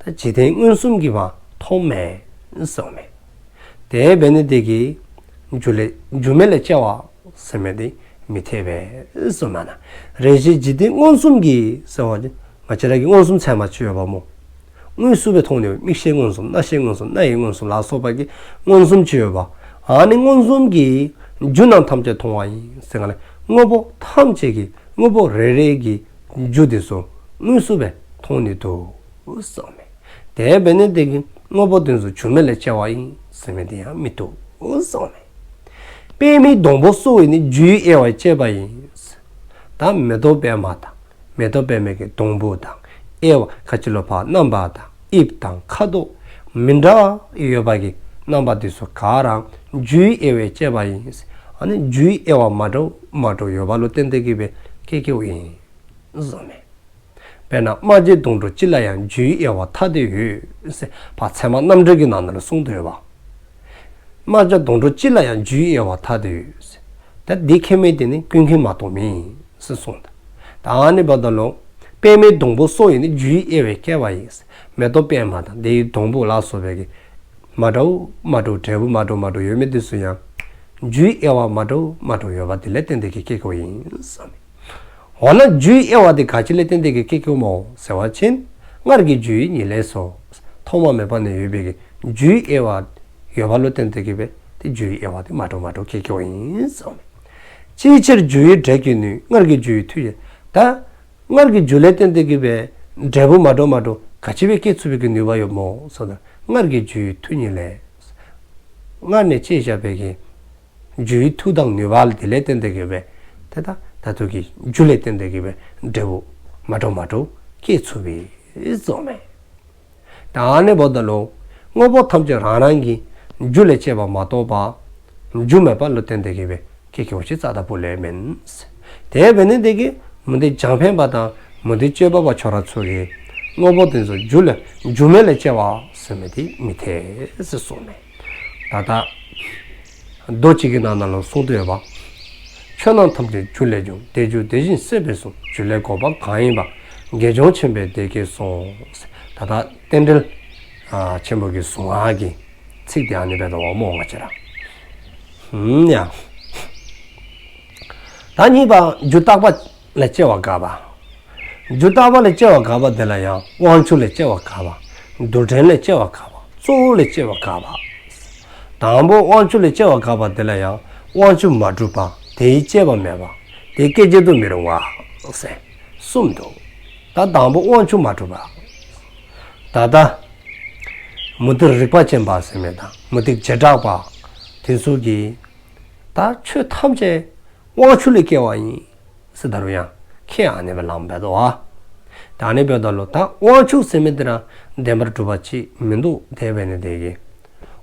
ད་འཇིག་རྟེན་མངོན་སུམ་གྱིས་མ་མཐོང་མས་གསུངསམ་མས། དེ་འབད་ནི་དེ་གིས་རྒྱུ་ལས་རྒྱུ་མེད་ལས་སྐྱེ་བ་ཟེར་མི་དེ་མི་འཐད་པས་གསུངསམ་མས་ན། རེ་ཞིག་འཇིག་རྟེན་མངོན་སུམ་གྱིས་ཟེར་བ་ཅིན་ང་བཅས་ར་གི་མངོན་སུམ་ཚད་མ་ཅིག་ཡོདཔ་སྨོ། དངོས་སུ་སྦེ་མཐོང་ནི་མིག་ཤེས་མངོན་སུམ་རྣ་ཤེས་མངོན་སུམ་རྣ་ཡི་མངོན་སུམ་ལ་སོགས་པ་གི་མངོན་སུམ་ཅིག་ཡོདཔ། ཨ་ནི་མངོན་སུམ་གྱིས་རྒྱུ་རྣམས་ཐམས་ཅད་མཐོང་བ་ཡིན་ཟེར་ག་ལས་དངོས་པོ་ཐམས་ཅད་ཀྱི་དངོས་པོ་རེ་རེ་གི་རྒྱུ་དེ་ཚུ་དངོས་སུ་སྦེ་མཐོང་ནི་འདུག་གསུངསམ་མས། དེ་འབད་ནི་དེ་གིས་དངོས་པོ་དེ་ཚུ་རྒྱུ་མེད་ལས་སྐྱེ་བ་ཡིན་ཟེར་མི་དེ་ཡང་མི་འདུག་གསུངསམ་མས། པདྨའི་སྡོང་པོ་སོགས་ཡིས་ནི། རྒྱུའི་དབྱེ་བས་དཔྱད་པ་ཡིན། ད་མེ་ཏོག་པདྨ་དང་མེ་ཏོག་པདྨའི་གི་སྡོང་པོ་དང་དབྱེ་བ་ཁ་ཅིག་ལུ་ཕར་རྣམ་པ་དང་དབྱིབས་དང་ཁ་དོག་མི་འདྲ་ཡོད་པ་གི་རྣམ་པ་དེ་ཚུ་ག་ར་རྒྱུའི་དབྱེ་བས་དཔྱད་པ་ཡིན། ཨ་ནི་རྒྱུའི་དབྱེ་བ་མ་འདྲཝ་མ་འདྲཝ་ཡོདཔ་ལུ་བརྟེན་ཏེ་གི་སྦེ་སྐྱེ་སྐྱེཝ་ཨིན་གསུངསམ་མས། དཔེར་ན་རྨ་བྱའི་མདོངས་འདྲ་ཅིག་ལ་ཡང་། རྒྱུའི་དབྱེ་བ་ཐ་དད་ཡོད། ཟེར་ཕར་ཚད་མ་རྣམ་འགྲེལ་གྱི་ནང་ན་ལུ་གསུངས་ཏེ་ཡོདཔ། རྨ་བྱ་སྡོང་གྲོགས་ཅི་ལ་ཡང་རྒྱུའི་དབྱེ་བ་ཐ་དད་ཡོད། ད་འདི་ཁེགས་མི་དེ་ནི་ཀུན་མཁྱེན་མ་གཏོགས་མེད་ཟེར་གསུངས་ད། ད་ཨ་ནི་འབདཝ་ད་ལུ་པདྨའི་སྡོང་པོ་སོགས་ཡོད་ནི་རྒྱུའི་དབྱེ་བའི་སྐྱེ་བ་ཡིན། མེ་ཏོག་པདྨ་དང་དེའི་སྡོང་པོ་ལ་སོགས་པའི་གི་མ་འདྲཝ་མ་འདྲཝ་འབྲས་བུ་མ་འདྲཝ་མ་འདྲཝ་ཡོད་མི་དེ་ཚུ་ཡང་རྒྱུའི་དབྱེ་བ་མ་འདྲཝ་མ་འདྲཝ་ཡོད་པ་དེ་ལས་བརྟེན་ཏེ་གི་སྐྱེ་སྐྱེཝ་ཡིན་གསུངས་མས། འོ་ན་རྒྱུའི་དབྱེ་བ་དེ་ག་ཅི་ལས་བརྟེན་ཏེ་གི་སྐྱེ་སྐྱེཝ་སྨོ་ཟེར་བ་ཅིན། སྔར་གྱི་རྒྱུ་ཡི་ཉེར་ལེན་སོགས། ཐོག་མ་མེད་པ་ནས་ཡོད་པའི་གི་རྒྱུའི་དབྱེ་བ་ཡོད་པ་ལུ་བརྟེན་ཏེ་གི་སྦེ་དེ་རྒྱུའི་དབྱེ་བ་དེ་མ་འདྲཝ་མ་འདྲཝ་སྐྱེ་སྐྱེཝ་ཡིན་གསུངས་མས། ཅིའི་ཕྱིར་རྒྱུ་ཡི་འབྲས་སྐྱེ་ནུས། སྔར་གྱི་རྒྱུ་ཡི་མཐུ་ཡིས། ད་སྔར་གྱི་རྒྱུ་ལས་བརྟེན་ཏེ་གི་སྦེ་འབྲས་བུ་མ་འདྲཝ་མ་འདྲཝ་ག་ཅི་སྦེ་སྐྱེ་ཚུགས་པའི་གི་ནུས་པ་ཡོདཔ་སྨོ་ཟེར་ན། སྔར་གྱི་རྒྱུ་ཡི་མཐུ་ཉེར་ལེན། སྔར་ནས་སྐྱེས་བཞག་པའི་གི་རྒྱུའི་མཐུ་དང་ནུས་པ་དེ་ལས་བརྟེན་ཏེ་གི་སྦེ་དེ་ད་ད་ལྟོ་གི་རྒྱུ་ལས་བརྟེན་ཏེ་གི་སྦེ་འབྲས་བུ་མ་འདྲཝ་མ་འདྲཝ་སྐྱེ་ཚུགས་པས་གསུངས་མས། ད་ཨ་ནི་འབདཝ་ད་ལུ་དངོས་པོ་ཐམས་ཅད་རང་རང་གི་རྒྱུ་ལས་སྐྱེས་པ་མ་གཏོགས་པ་རྒྱུ་མེད་པ་ལུ་བརྟེན་ཏེ་གི་སྦེ་སྐྱེ་སྐྱེཝ་ཅིག་རྩ་དང་པོ་ལས་མེན། དེ་འབད་ནི་དེ་གིས་མུ་སྟེགས་རྒྱང་འཕེན་པ་དང་མུ་སྟེགས་དཔྱོད་པ་པ་ཁྱོད་ར་ཚུ་གིས་དངོས་པོ་དེ་ཚུ་རྒྱུ་ལས་རྒྱུ་མེད་ལས་སྐྱེ་བ་ཟེར་མི་དེ་མི་འཐད་ཟེར་གསུངས་མས། ད་ལྟ་མདོ་གཅིག་གི་ནང་ན་ལུ་གསུངས་ཏེ་ཡོད་པ། ཆོས་རྣམས་ཐམས་ཅད་རྒྱུ་ལས་བྱུང་། དེ་རྒྱུ་དེ་བཞིན་སྲིད་པའི་གསུང་། རྒྱུ་ལས་གོ་འཕང་གང་ཡིན་པ། དགེ་སྦྱོར་ཆེན་པོས་དེ་སྐད་གསུངས། ད་ལྟ་རྟེན་འབྲེལ་ཆེན་པོ་གི་གཟུངས་སྔགས་ཀྱི་ཚིག་དེ་ཨ་ནི་སྦེ་འདུག་པ་སྨོ་ང་བཅས་ར། ཧུམ་ཡ། ད་གཉིས་པ་རྒྱུ་རྟག་པ་ལས་སྐྱེ་བ་དགག་པ། རྒྱུ་རྟག་པ་ལས་སྐྱེ་བ་དགག་པ་དེ་ལ་ཡང་དབང་ཕྱུག་ལས་སྐྱེ་བ་དགག་པ། རྡུལ་ཕྲན་ལས་སྐྱེ་བ་དགག་པ། གཙོ་བོ་ལས་སྐྱེ་བ་དགག་པ། དང་པོ་དབང་ཕྱུག་ལས་སྐྱེ་བ་དགག་པ་དེ་ལ་ཡང་དབང་ཕྱུག་མ་གྲུབ་པ། དེ་ཡི་སྐྱེས་པ་མེད་པ། དེ་སྐད་བརྗོད་དུ་མི་རུང་བ་ཟེར་གསུངས་འདུག། ད་དང་པོ་དབང་ཕྱུག་མ་གྲུབ་པ། ད་ལྟ་མུ་སྟེགས་རིག་པ་ཅན་པ་ཟེར་མི་དང་མུ་སྟེགས་བྱེ་བྲག་པ་དེ་ཚུ་གིས་ད་ཆོས་ཐམས་ཅད་དབང་ཕྱུག་ལས་སྐྱེ་བ་ཡིན་ཟེར་ད་རུང་ཡང་ཁས་ཨ་ནི་སྦེ་ལེན་འབད་དོ། ད་ཨ་ནི་འབདཝ་ད་ལུ་ད་དབང་ཕྱུག་ཟེར་མི་དེ་ར་བདེན་པར་གྲུབ་པ་ཅིག་མིན་འདུག། དེ་འབད་ནི་དེ་གིས་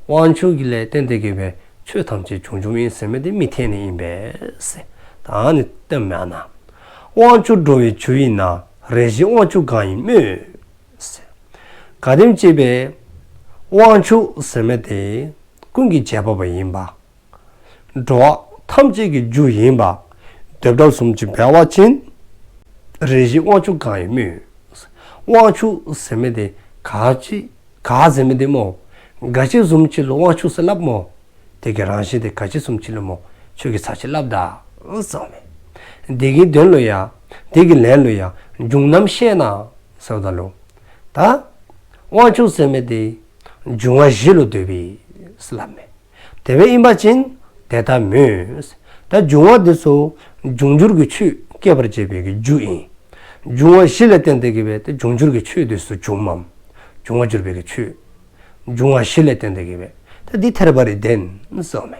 དབང་ཕྱུག་གི་ལས་བརྟེན་ཏེ་གི་སྦེ་ཆོས་ཐམས་ཅད་བྱུང་བྱུངམ་ཨིན་ཟེར་མི་དེ་མི་འཐད་ནི་ཨིན་པས་ཟེར། ད་ཨ་ནི་སྟོནམ་མས་ཨ་ན། དབང་ཕྱུག་འགྲོ་བའི་རྒྱུ་ཡིན་ན། རེ་ཞིག་དབང་ཕྱུག་གང་ཡིན་སྨོས། ཟེར། ག་དེམ་ཅིག་སྦེ་དབང་ཕྱུག་ཟེར་མི་དེ་ཀུན་གྱི་བྱེད་པ་པོ་ཡིན་པ། འགྲོ་བ་ཐམས་ཅད་ཀྱི་རྒྱུ་ཡིན་པ་དེ་འདྲ་བཟུམ་ཅིག་འབད་བ་ཅིན། རེ་ཞིག་དབང་ཕྱུག་གང་ཡིན་སྨོས། དབང་ཕྱུག་ཟེར་མི་དེ་ག་ཅི་ག་ཟེར་མི་དེ་སྨོ། ག་ཅི་བཟུམ་ཅིག་ལུ་དབང་ཕྱུག་ཟེར་སླབ་སྨོ། དེ་གི་རང་བཞིན་དེ་ག་ཅི་བཟུམ་ཅིག་ལུ་སྨོ། ཁྱོད་ཀྱིས་ཚར་ཅིག་སླབ་ད་གསུངས་མས། དེ་གི་དོན་ལུ་ཡང་དེ་གི་ལན་ལུ་ཡང་འབྱུང་རྣམ་ཤེས་ན་ཟེརཝ་ད་ལུ། ད་དབང་ཕྱུག་ཟེར་མི་དེ་འབྱུང་བ་བཞི་ལུ་འདོད་པས་ཟེར་སླབ་མས། དེ་སྦེ་ཨིན་པ་ཅིན་དེ་ལྟ་མོད། ད་འབྱུང་བ་འདི་ཚུ་འབྱུང་འགྱུར་གྱི་ཆོས་སྐྱེད་པར་བྱེད་པའི་གི་རྒྱུ་ཨིན། འབྱུང་བ་བཞི་ལས་བརྟེན་ཏེ་གི་སྦེ་ཏེ་འབྱུང་འགྱུར་གྱི་ཆོས་འདི་ཚུ་འབྱུངམ་མས། འབྱུང་བ་འགྱུར་བའི་གི་ཆོས། འབྱུང་བ་བཞི་ལས་བརྟེན་ཏེ་གི་སྦེ་ཏེ་འདི་ཐེར་པ་རེ་ལྡན་གསུངས་མས།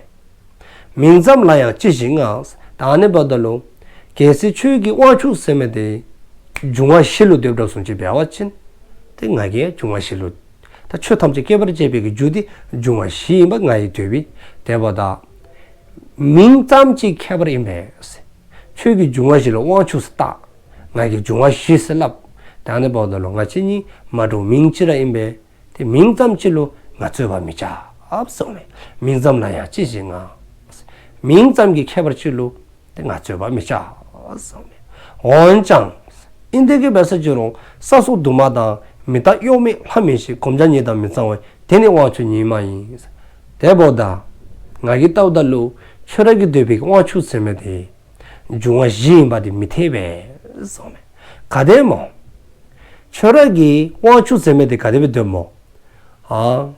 མིང་ཙམ་ལ་ཡང་ཅི་ཞིག་བསྔགས། ད་ཨ་ནི་འབདཝ་ད་ལུ་གལ་སྲིད་ཁྱོད་ཀྱིས་དབང་ཕྱུག་ཟེར་མི་དེ་འབྱུང་བ་བཞི་ལུ་འདོདཔ་འདྲཝ་བཟུམ་ཅིག་འབད་བ་ཅིན། ཏེ་ང་གིས་འབྱུང་བ་བཞི་ལུ། ད་ཆོས་ཐམས་ཅད་སྐྱེད་པར་བྱེད་པའི་གི་རྒྱུ་དེ་འབྱུང་བ་བཞི་ཨིནམ་ང་གིས་འདོད་པས། དེ་འབདཝ་ད་མིང་ཙམ་ཅིག་ཁྱད་པར་ཨིན་པས། ཁྱོད་ཀྱིས་འབྱུང་བ་བཞི་ལུ་དབང་ཕྱུག་ཟེར་བཏགས། ང་གིས་འབྱུང་བ་བཞི་ཟེར་སླབ། ད་ཨ་ནི་འབདཝ་ད་ལུ་ང་བཅས་གཉིས་མ་འདྲཝ་མིང་གཅིག་ར་ཨིན་པས། ཏེ་མིང་ཙམ་གཅིག་ལུ་ང་རྩོད་པ་མི་རྐྱབ་གསུངས་མས། མིང་ཙམ་ལ་ཡང་ཅི་ཞིག་བསྔགས། མིང་ཙམ་གྱི་ཁྱད་པར་གཅིག་ལུ་ཏེ་ང་རྩོད་པ་མི་རྐྱབ་གསུངས་མས། འོན་ཀྱང་ཨིན་དེ་གི་འབད་ས་ཅི་རུང་ས་སོགས་དུ་མ་དང་མི་རྟག་གཡོ་མེད་ལྷ་མིན་ཞིང་གོམས་བྱ་ཉིད་དང་མི་གཙང་བ་དེ་ནི་དབང་ཕྱུག་ཉིད་མ་ཡིན། དེ་འབདཝ་ད་ང་གིས་བལྟཝ་ད་ལུ་ཁྱོད་ར་གིས་འདོད་པའི་དབང་ཕྱུག་ཟེར་མི་དེ་འབྱུང་བ་བཞི་ཨིནམ་དེ་མི་འཐད་པས་གསུངས་མས། ག་དེ་སྨོ། ཁྱོད་ར་གིས་དབང་ཕྱུག་ཟེར་མི་དེ་ག་དེ་སྦེ་འདོདཔ་སྨོ། ཨ་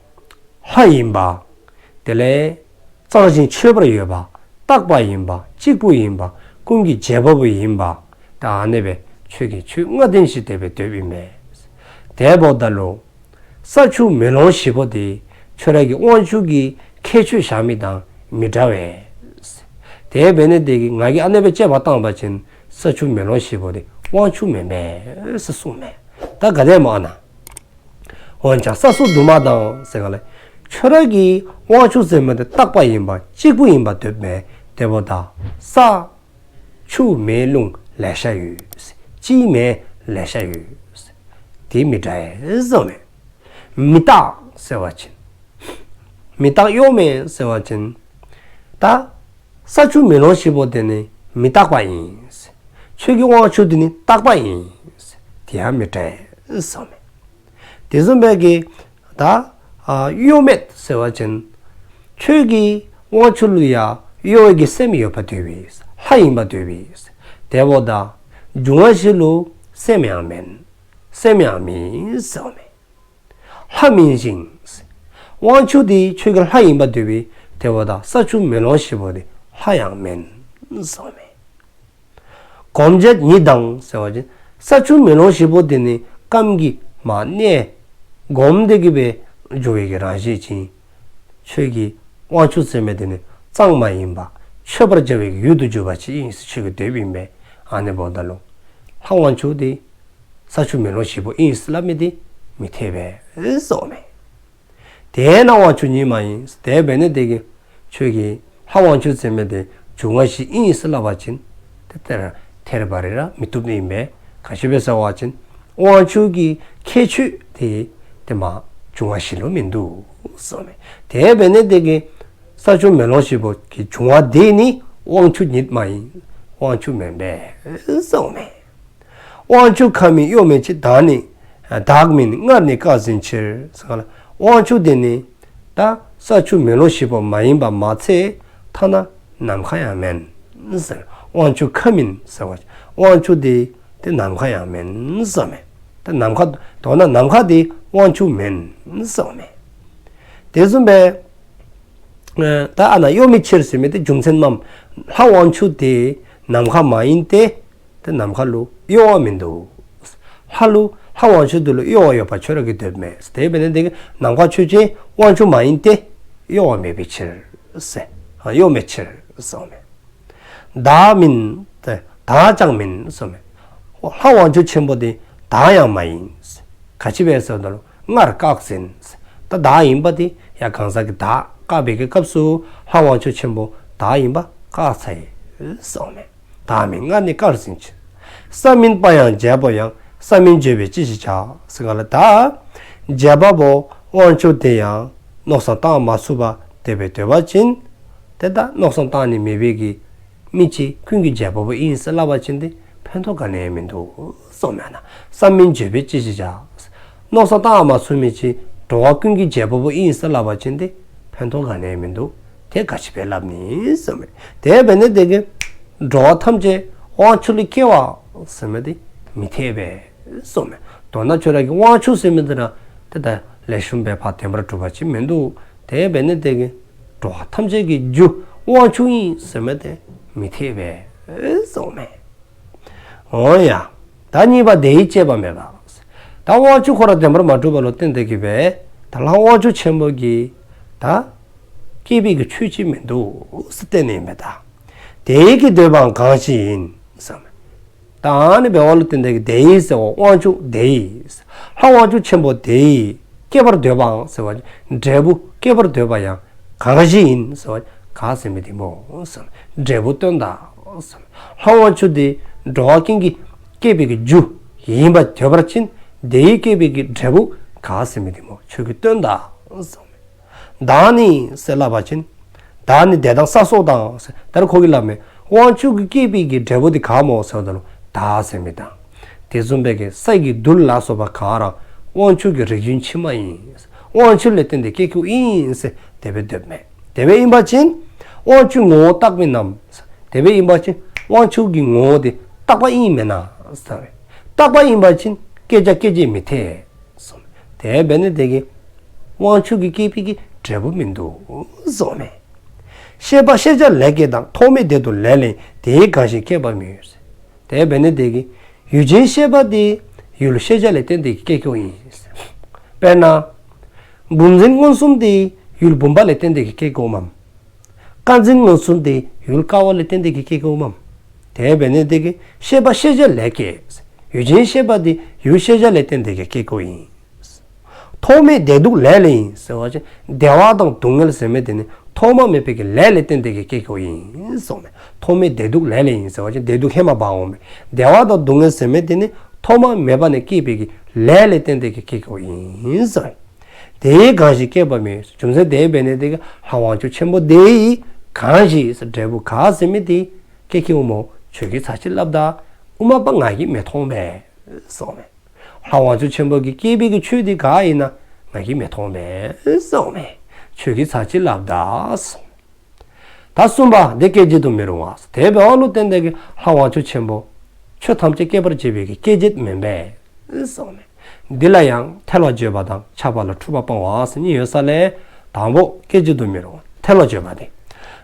ལྷ་ཡིན་པ། དེ་ལས་གཙང་ཞིང་མཆོད་པར་འོས་པ། རྟག་པ་ཡིན་པ། གཅིག་པུ་ཡིན་པ། ཀུན་གྱི་བྱེད་པ་པོ་ཡིན་པ། ད་ཨ་ནི་སྦེ་ཁྱོད་ཀྱིས་ཆོས་ལྔ་ལྡན་ཞིག་དེ་སྦེ་འདོདཔ་ཨིན་པས། དེ་འབདཝ་ད་ལུ་ས་ཆུ་མེ་རླུང་བཞི་པོ་དེ་ཁྱོད་ར་གིས་དབང་ཕྱུག་གི་ཁྱད་ཆོས་བཞག་མི་དང་མི་འདྲ་བས། དེ་འབད་ནི་དེ་གིས་ང་གིས་ཨ་ནི་སྦེ་དཔྱད་པ་བཏང་པ་ཅིན་ས་ཆུ་མེ་རླུང་བཞི་པོ་དེ་དབང་ཕྱུག་མེན་པས་ཟེར་གསུངས་མས། ད་ག་དེ་སྨོ་ཨ་ན། འོན་ཀྱང་ས་སོགས་དུ་མ་དང་ཟེར་ག་ལས། ཁྱོད་ར་གིས་དབང་ཕྱུག་ཟེར་མི་དེ་རྟག་པ་ཡིན་པ་གཅིག་པུ་ཡིན་པ་འདོད་མས། དེ་འབདཝ་ད་ས་ཆུ་མེ་རླུང་ལེ་ཤ་ཡོད། སྤྱི་མེ་ལེ་ཤ་ཡོད། དེ་མི་འདྲ་བས་གསུངས་མས། མི་རྟག་ཟེར་བ་ཅིན། མི་རྟག་གཡོ་མེད་ཟེར་བ་ཅིན་ད་ས་ཆུ་མེ་རླུང་བཞི་པོ་དེ་ནི་མི་རྟག་པ་ཨིན། ཁྱོད་ཀྱི་དབང་ཕྱུག་དེ་ནི་རྟག་པ་ཨིན། དེ་ཡང་མི་འདྲ་ཟེརཝ་མས། དེ་བཟུམ་སྦེ་གི་ད་ཨ་གཡོ་མེད་ཟེར་བ་ཅིན་ཁྱོད་ཀྱི་དབང་ཕྱུག་ལུ་ཡང་གཡོ་བའི་གི་སེམས་ཡོདཔ་འདུག་པས། ལྷ་ཨིནམ་འདུག་པས། དེ་འབདཝ་ད་འབྱུང་བ་བཞི་ལུ་སེམས་ཡང་མེན། སེམས་ཡང་མེད་ཟེརཝ་མས། ལྷ་མིན་ཞིང་། དབང་ཕྱུག་དེ་ཁྱོད་ཀྱི་ལྷ་ཨིནམ་འདུག་པས། དེ་འབདཝ་ད་ས་ཆུ་མེ་རླུང་བཞི་པོ་དེ་ལྷ་ཡང་མེན་ཟེརཝ་མས། གོམས་བྱེད་ཉིད་དང་ཟེར་བ་ཅིན་ས་ཆུ་མེ་རླུང་བཞི་པོ་དེ་ནི་ཁམས་ཀྱི་མ་གནས་གོམས་ཏེ་གི་སྦེ་འགྱུར་བའི་གི་རང་བཞིན་ཅིག་ཨིན། ཁྱོད་ཀྱི་དབང་ཕྱུག་ཟེར་མི་དེ་ནི་གཙང་མ་ཡིན་པ་མཆོད་པར་བྱ་བའི་གི་ཡུལ་དུ་གྱུར་པ་ཅིག་ཨིན་ཟེར་ཁྱོད་ཀྱིས་འདོདཔ་ཨིན་པས། ཨ་ནི་འབདཝ་ད་ལུ་ལྷ་དབང་ཕྱུག་དེ་ས་ཆུ་མེ་རླུང་བཞི་པོ་ཨིན་ཟེར་སླབ་མི་དེ་མི་འཐད་པས་ཟེརཝ་མས། དེས་ན་དབང་ཕྱུག་ཉིད་མ་ཡིན། དེ་འབད་ནི་དེ་གིས་ཁྱོད་ཀྱི་ལྷ་དབང་ཕྱུག་ཟེར་མི་དེ་འབྱུང་བ་བཞི་ཨིན་ཟེར་སླབ་པ་ཅིན་དེ་ལྟར་ཐད་རི་བ་རི་ར་མི་བཏུབ་ནི་ཨིན་པས། ག་ཅི་སྦེ་ཟེར་བ་ཅིན་དབང་ཕྱུག་གི་ཁྱད་ཆོས་དེ་དེ་མ་འབྱུང་བ་བཞི་ལུ་མིན་འདུག་ཟེརཝ་མས། དེ་འབད་ནི་དེ་གིས་ས་ཆུ་མེ་རླུང་བཞི་པོ་གི་འབྱུང་བ་དེ་ནི་དབང་ཕྱུག་ཉིད་མ་ཡིན། དབང་ཕྱུག་མེན་པས་ཟེརཝ་མས། དབང་ཕྱུག་ཁ་མིན་གཡོ་མེད་ཕྱིར། བདག་ནི་བདག་མིན་སྔར་ནས་བཀག་ཟིན་ཕྱིར། ཟེར་ག་ལ་དབང་ཕྱུག་དེ་ནི་ད་ས་ཆུ་མེ་རླུང་བཞི་པོ་མ་ཡིན་པ་མ་ཚད་ཐ་ན་ནམ་མཁའ་ཡང་མེན་ཟེར། དབང་ཕྱུག་ཁ་མིན་ཟེར་བ་དབང་ཕྱུག་དེ་དེ་ནམ་མཁའ་ཡང་མེན་ཟེརཝ་མས། ད་ནམ་མཁའ་མདོར་ན་ནམ་མཁའ་དེ་དབང་ཕྱུག་མེན་ཟེརཝ་མས། དེ་བཟུམ་སྦེ་ཨ་ད་ཨ་ན་གཡོ་མེད་ཕྱིར་ཟེར་མི་དེ་རྒྱུ་མཚན་མམ། ལྷ་དབང་ཕྱུག་དེ་ནམ་མཁའ་མ་ཡིན་ཏེ། དེ་ནམ་མཁའ་ལུ་གཡོ་བ་མིན་འདུག། ལྷ་ལུ་ལྷ་དབང་ཕྱུག་དེ་ལུ་གཡོ་བ་ཡོདཔ་ཁྱོད་ར་གིས་འདོདཔ་མས། དེ་འབད་ནི་དེ་གིས་ནམ་མཁའ་ཆོས་ཅན་དབང་ཕྱུག་མ་ཡིན་ཏེ་གཡོ་བ་མེད་པའི་ཕྱིར་ཟེར། ཨ་གཡོ་མེད་ཕྱིར་ཟེརཝ་མས། བདག་མིན་ཏེ་བདག་ཀྱང་མིན་ཟེརཝ་མས། ལྷ་དབང་ཕྱུག་ཆེན་པོ་དེ་བདག་ཡང་མ་ཡིན། ག་ཅི་སྦེ་ཟེརཝ་ད་ལུ་སྔར་བཀག་ཟིན། ད་བདག་ཡིན་པ་དེ་ཡང་གང་ཟག་གི་བདག་བཀག་པའི་གི་སྐབས་སུ་ལྷ་དབང་ཕྱུག་ཆེན་པོ་བདག་ཡིན་པ་བཀག་ཚར་ཡི་ཟེརཝ་མས། བདག་མིན་སྔར་ནས་བཀག་ཟིན་ཕྱིར། ས་མིན་པ་ཡང་བྱེད་པོ་ཡང་། ས་མིན་བརྗོད་པས་ཅི་ཞིག་བྱ། ཟེར་ག་ལ་ད་བྱེད་པ་པོ་དབང་ཕྱུག་དེ་ཡང་མནོ་བསམ་བཏང་མ་ཚུགས་པར་དེ་སྦེ་སྡོད་པ་ཅིན་དེ་ད་མནོ་བསམ་བཏང་ནི་མེད་པའི་གི་མི་ཅིག་ཀུན་གྱི་བྱེད་པ་པོ་ཨིན་ཟེར་སླབ་པ་ཅིན་དེ་ཕན་ཐོགས་ག་ནི་ཡང་མིན་འདུག་ཟེརཝ་མས། ཨ་ན་ས་མིན་བརྗོད་པས་ཅི་ཞིག་བྱ། མནོ་བསམ་བཏང་མ་ཚུགས་མི་ཅིག་འགྲོ་བ་ཀུན་གྱི་བྱེད་པ་པོ་ཨིན་ཟེར་སླབ་པ་ཅིན་དེ་ཕན་ཐོགས་ག་ནི་ཡང་མིན་འདུག། དེ་ག་ཅི་སྦེ་སླབ་ནི་ཟེརཝ་མས། དེ་འབད་ནི་དེ་གིས་འགྲོ་བ་ཐམས་ཅད་དབང་ཕྱུག་ལས་སྐྱེ་བ་ཟེར་མི་དེ་མི་འཐད་པས་ཟེརཝ་མས། མདོར་ན་ཁྱོད་ར་གི་དབང་ཕྱུག་ཟེར་མི་དེ་ར་དེ་ད་ལེགས་ཤོམ་སྦེ་ཕར་བདེན་པར་གྲུབ་པ་ཅིག་མིན་འདུག། དེ་འབད་ནི་དེ་གིས་འགྲོ་བ་ཐམས་ཅད་ཀྱི་རྒྱུ་དབང་ཕྱུག་ཨིན་ཟེར་མི་དེ་མི་འཐད་པས་ཟེརཝ་མས། འོ་ཡ། ད་གཉིས་པ་དེ་ཡིས་བསྐྱེད་པ་མེད་པ། ད་དབང་ཕྱུག་ཁོ་ར་བདེན་པར་མ་གྲུབ་པ་ལུ་བརྟེན་ཏེ་གི་སྦེ་ད་ལྷ་དབང་ཕྱུག་ཆེན་པོ་གིས་ད་བསྐྱེད་པའི་གི་ཆོས་ཅིག་མིན་འདུག་ཟེར་བསྟན་ནི་ཨིན་པས་ད། དེ་ཡི་གི་འདོད་པའང་གང་ཞིག་ཡིན་ཟེརཝ་མས། ད་ཨ་ནི་འབདཝ་ལུ་བརྟེན་ཏེ་གི་དེ་ཡིས་ཟེརཝ་དབང་ཕྱུག་དེ་ཡིས། ལྷ་དབང་ཕྱུག་ཆེན་པོ་དེ་ཡིས་བསྐྱེད་པར་འདོད་པའང་ཟེར་བ་འབྲས་བུ་བསྐྱེད་པར་འདོད་པ་ཡང་གང་ཞིག་ཡིན་ཟེར་བ་ག་ཟེར་མི་དེ་སྨོ་ཟེར། འབྲས་བུ་སྟོན་དང་ཟེར། ལྷ་དབང་ཕྱུག་དེ་འགྲོ་བ་ཀུན་གྱི་བསྐྱེད་པའི་གི་རྒྱུ་ཡིན་པར་འདོད་པ་ཅིན་དེ་ཡིས་བསྐྱེད་པའི་གི་འབྲས་བུ་ག་ཟེར་མི་དེ་སྨོ་ཁྱོད་ཀྱིས་སྟོན་དང་ཟེར། བདག་ནི་ཟེར་སླབ་པ་ཅིན་བདག་ནི་དེ་དང་ས་སོགས་དང་ཟེར། ད་རུང་ཁོ་གིས་སླབ་མས། དབང་ཕྱུག་གིས་བསྐྱེད་པའི་གི་འབྲས་བུ་དེ་ག་སྨོ་ཟེརཝ་ད་ལུ་བདག་ཟེར་མི་དང་དེ་བཟུམ་སྦེ་གི་ས་ཀྱི་རྡུལ་ལ་སོགས་པ་ག་ར་དབང་ཕྱུག་གི་རིགས་རྒྱུན་ཕྱི་མ་ཨིན། དབང་ཕྱུག་ལས་བརྟེན་ཏེ་སྐྱེ་སྐྱེཝ་ཨིན་ཟེར་དེ་སྦེ་འདོདཔ་མས། དེ་སྦེ་ཨིན་པ་ཅིན་དབང་ཕྱུག་ངོ་བོ་རྟག་མིན་ནམ། དེ་སྦེ་ཨིན་པ་ཅིན་དབང་ཕྱུག་གི་ངོ་བོ་དེ་རྟག་པ་ཨིན་མེན་ན་ཟེར། རྟག་པ་ཨིན་པ་ཅིན་བསྐྱེད་བྱ་སྐྱེད་བྱེད་མི་འཐད་ཟེར། དེ་འབད་ནི་དེ་གིས་དབང་ཕྱུག་གིས་བསྐྱེད་པའི་གི་འབྲས་བུ་མིན་འདུག་ཟེརཝ་མས། ཤེས་པ་ཤེས་བྱ་ལས་སྐྱེས་དང་། ཐོག་མེད་བདེ་སྡུག་ལས་ལས་དེ་ཡིས་གང་ཞིག་སྐྱེས་པ་མེད། དེ་འབད་ནི་དེ་གིས་ཡུལ་ཅན་ཤེས་པ་དེ་ཡུལ་ཤེས་བྱ་ལས་བརྟེན་ཏེ་སྐྱེ་སྐྱེཝ་ཨིན། དཔེར་ན་བུམ་འཛིན་མངོན་སུམ་དེ་ཡུལ་བུམ་པ་ལས་བརྟེན་ཏེ་སྐྱེ་སྐྱེཝ་མས། ཀ་འཛིན་མངོན་སུམ་དེ་ཡུལ་ཀ་བ་ལས་བརྟེན་ཏེ་སྐྱེ་སྐྱེཝ་མས། དེ་འབད་ནི་དེ་གིས་ཤེས་པ་ཤེས་བྱ་ལས་སྐྱེས། ཡུལ་ཅན་ཤེས་པ་དེ་ཡུལ་ཤེས་བྱ་ལས་བརྟེན་ཏེ་སྐྱེ་སྐྱེཝ་ཨིན། ཐོག་མེད་བདེ་སྡུག་ལས་ལས་ཡིན་ཟེར་བ་ཅིན་བདེ་བ་དང་སྡུག་བསྔལ་ཟེར་མི་དེ་ནི་ཐོག་མ་མེད་པའི་གི་ལས་ལས་བརྟེན་ཏེ་གི་སྐྱེ་སྐྱེཝ་ཨིན་ཟེརཝ་མས། ཐོག་མེད་བདེ་སྡུག་ལས་ལས་ཡིན་ཟེར་བ་ཅིན་བདེ་སྡུག་ཧེ་མ་འབག་འོང་མས། བདེ་བ་དང་སྡུག་བསྔལ་ཟེར་མི་དེ་ནི་ཐོག་མ་མེད་པ་ནས་སྐྱེས་པའི་གི་ལས་ལས་བརྟེན་ཏེ་གི་སྐྱེ་སྐྱེཝ་ཨིན་ཟེར། དེ་ཡིས་གང་ཞིག་སྐྱེས་པ་མེད། རྒྱུ་མཚན་དེ་འབད་ནི་དེ་གིས་ལྷ་དབང་ཕྱུག་ཆེན་པོ་དེ་ཡིས་གང་ཞིག་འབྲས་བུ་ག་ཟེར་མི་དེ་སྐྱེ་སྐྱེཝ་སྨོ། ཁྱོད་ཀྱིས་ཚར་གཅིག་སླབ་ད། དབུ་མ་པ་ང་གིས་མི་མཐོང་པས་གསུངསམ་མས། ལྷ་དབང་ཕྱུག་ཆེན་པོ་གིས་བསྐྱེད་པའི་གི་ཆོས་དེ་ག་ཨིན་ན་ང་གིས་མི་མཐོང་པས་གསུངསམ་མས། ཁྱོད་ཀྱིས་ཚར་གཅིག་སླབ་ད་གསུངས། ད་གསུམ་པ་དེ་སྐྱེད་བྱེད་དུ་མི་རུང་བ། དེ་འབདཝ་ལུ་བརྟེན་ཏེ་གིས་ལྷ་དབང་ཕྱུག་ཆེན་པོ་ཆོས་ཐམས་ཅད་སྐྱེད་པར་བྱེད་པའི་གི་སྐྱེད་བྱེད་མེན་པས་གསུངསམ་མས། འདི་ལ་ཡང་ཐལ་བ་བརྗོད་པ་དང་ཁྱབ་པ་ལ་འཁྲུལ་པ་སྤང་བ་ཟེར་གཉིས་ཡོད་ས་ལས། དང་པོ་སྐྱེད་བྱེད་དུ་མི་རུང་བ་ཐལ་བ་བརྗོད་པ་དེ།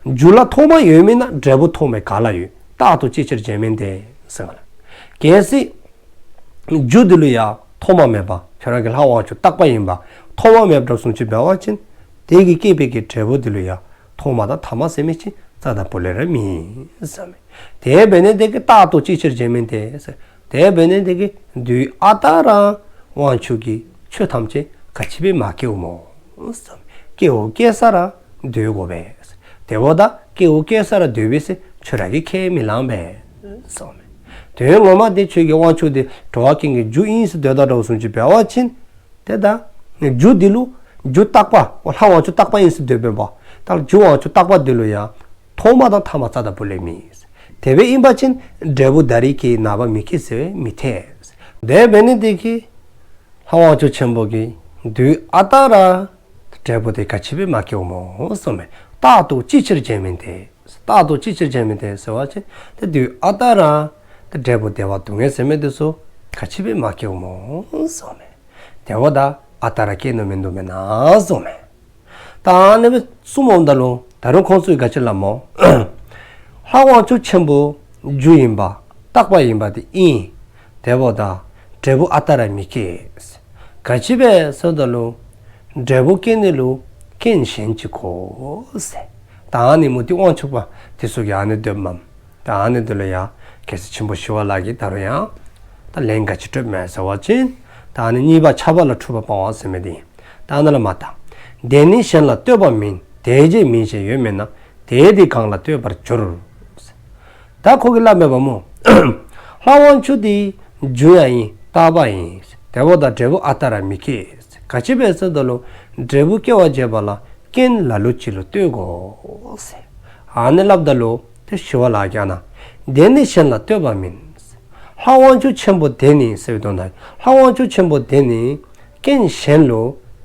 རྒྱུ་ལ་ཐོག་མ་ཡོད་མིན་ན། འབྲས་བུ་ཐོག་མེད་ག་ལ་ཡོད། རྟག་ཏུ་ཅི་ཕྱིར་བྱས་མིན་ཏེ། ཟེར་ག་ལ། གལ་སྲིད་རྒྱུ་འདི་ལུ་ཡང་ཐོག་མ་མེད་པ། ཁྱོད་ར་གི་ལྷ་དབང་ཕྱུག་རྟག་པ་ཡིན་པ་ཐོག་མ་མེདཔ་བཟུམ་ཅིག་འབད་བ་ཅིན་དེ་གིས་སྐྱེད་པའི་གི་འབྲས་བུ་འདི་ལུ་ཡང་ཐོག་མ་དང་ཐ་མ་ཟེར་མི་ཅིག་རྩ་དང་པོ་ལས་ར་མེད་གསུངསམ་མས། དེ་འབད་ནི་དེ་གིས་རྟག་ཏུ་ཅི་ཕྱིར་བྱས་མིན་ཏེ། དེ་འབད་ནི་དེ་གིས་དུས་ཨ་རྟག་ར་དབང་ཕྱུག་གིས་ཆོས་ཐམས་ཅད་ག་ཅི་སྦེ་མ་སྐྱེཝ་སྨོ། སྐྱེཝ་སྐྱེ་ས་ར་འདོད་དགོ་པས། དེ་འབདཝ་ད་སྐྱེཝ་སྐྱེ་ས་ར་འདོད་པས་ཟེར་ཁྱོད་ར་གིས་ཁས་མི་བླངས་པས་གསུངསམ་མས། དོན་ངོ་མ་དེ་ཁྱོད་ཀྱིས་དབང་ཕྱུག་དེ་འགྲོ་བ་ཀུན་གྱི་རྒྱུ་ཨིན་ཟེར་འདོད་ད་བཟུམ་ཅིག་འབད་བ་ཅིན་དེ་ད་རྒྱུ་འདི་ལུ་རྒྱུ་རྟག་པ་ལྷ་དབང་ཕྱུག་རྟག་པ་ཨིན་ཟེར་འདོད་པས་པ། ད་རྒྱུ་དབང་ཕྱུག་རྟག་པ་འདི་ལུ་ཡང་ཐོག་མ་དང་ཐ་མ་རྩ་དང་པོ་ལས་མེད། དེ་སྦེ་ཨིན་པ་ཅིན་འབྲས་བུ་ད་རེས་སྐྱེས་ནངས་པ་མི་སྐྱེ་ཟེར་མི་འཐད། དེ་འབད་ནི་དེ་གིས་ལྷ་དབང་ཕྱུག་ཆེན་པོ་གིས་དུས་ཨ་རྟག་ར་འབྲས་བུ་དེ་ག་ཅི་སྦེ་མ་སྐྱེཝ་སྨོ་གསུངསམ་མས། རྟག་ཏུ་ཅི་ཕྱིར་བྱས་མིན་ཏེ། རྟག་ཏུ་ཅི་ཕྱིར་བྱས་མིན་ཏེ་ཟེར་བ་ཅིན་དེ་དུས་ཨ་རྟག་ར་དེ་འབྲས་བུ་བདེ་བ་སྡུག་བསྔལ་ཟེར་མི་དེ་ཚུ་ག་ཅི་སྦེ་མ་སྐྱེཝ་སྨོ་གསུངསམ་མས། དེ་འབདཝ་ད་ཨ་རྟག་ར་སྐྱེ་ནི་མིན་འདུག་མེན་ན་གསུངསམ་མས། ད་ཨ་ནི་སྦེ་གསུངསམ་ད་ལུ་ད་རུང་ཁོང་ཚུ་གིས་ག་ཅི་སླབ་སྨོ། ལྷ་དབང་ཕྱུག་ཆེན་པོ་རྒྱུ་ཡིན་པ་རྟག་པ་ཡིན་པ་དེ་ཨིན། དེ་འབདཝ་ད་འབྲས་བུ་ཨ་རྟག་ར་མི་སྐྱེ། ག་ཅི་སྦེ་ཟེརཝ་ད་ལུ་འབྲས་བུ་སྐྱེ་ནི་ལུ་རྐྱེན་གཞན་ཅིག་དགོ་ཟེར། ད་ཨ་ནི་མུ་སྟེགས་དབང་ཕྱུག་པ་དེ་ཚུ་གིས་ཨ་ནི་འདོདཔ་མས། ད་ཨ་ནི་དེ་ལུ་ཡང་རྒྱལ་སྲས་ཆེན་པོ་ཞི་བ་ལྷ་གིས་ད་རུང་ཡང་ད་ལན་ག་ཅི་སྤྲོདཔ་མས་ཟེར་བ་ཅིན་ད་ཨ་ནི་གཉིས་པ་ཁྱབ་པ་ལ་འཁྲུལ་པ་སྤང་བ་ཟེར་མི་དེ་ཨིན། ད་ཨ་ནཱ་ལས་མར་ད། དེ་ནི་གཞན་ལ་ལྟོས་པ་མིན། དེ་རྗེས་མིན་ཞེན་ཡོད་མིན་ན། དེས་དེ་གང་ལ་ལྟོས་པར་འགྱུར། ད་ཁོ་གིས་སླབ་མས་པ་སྨོ། ལྷ་དབང་ཕྱུག་དེ་རྒྱུ་ཡང་ཨིན་རྟག་པ་ཨིན། དེ་འབདཝ་ད་འབྲས་བུ་ཨ་རྟག་ར་མི་སྐྱེ། ག་ཅི་སྦེ་ཟེརཝ་ད་ལུ་འབྲས་བུ་སྐྱེ་བར་བྱེད་པ་ལ་རྐྱེན་ལ་ལུ་ཅིག་ལུ་ལྟོས་དགོ་ཟེར། ཨ་ནི་སླབ་ད་ལུ་དེ་ཞི་བ་ལྷ་གིས་ཨ་ནཱ། དེ་ནི་གཞན་ལ་ལྟོས་པ་མིན། ལྷ་དབང་ཕྱུག་ཆེན་པོ་དེ་ནི་ཟེར་བའི་དོན་དག་ལྷ་དབང་ཕྱུག་ཆེན་པོ་དེ་ནི་རྐྱེན་གཞན་ལུ་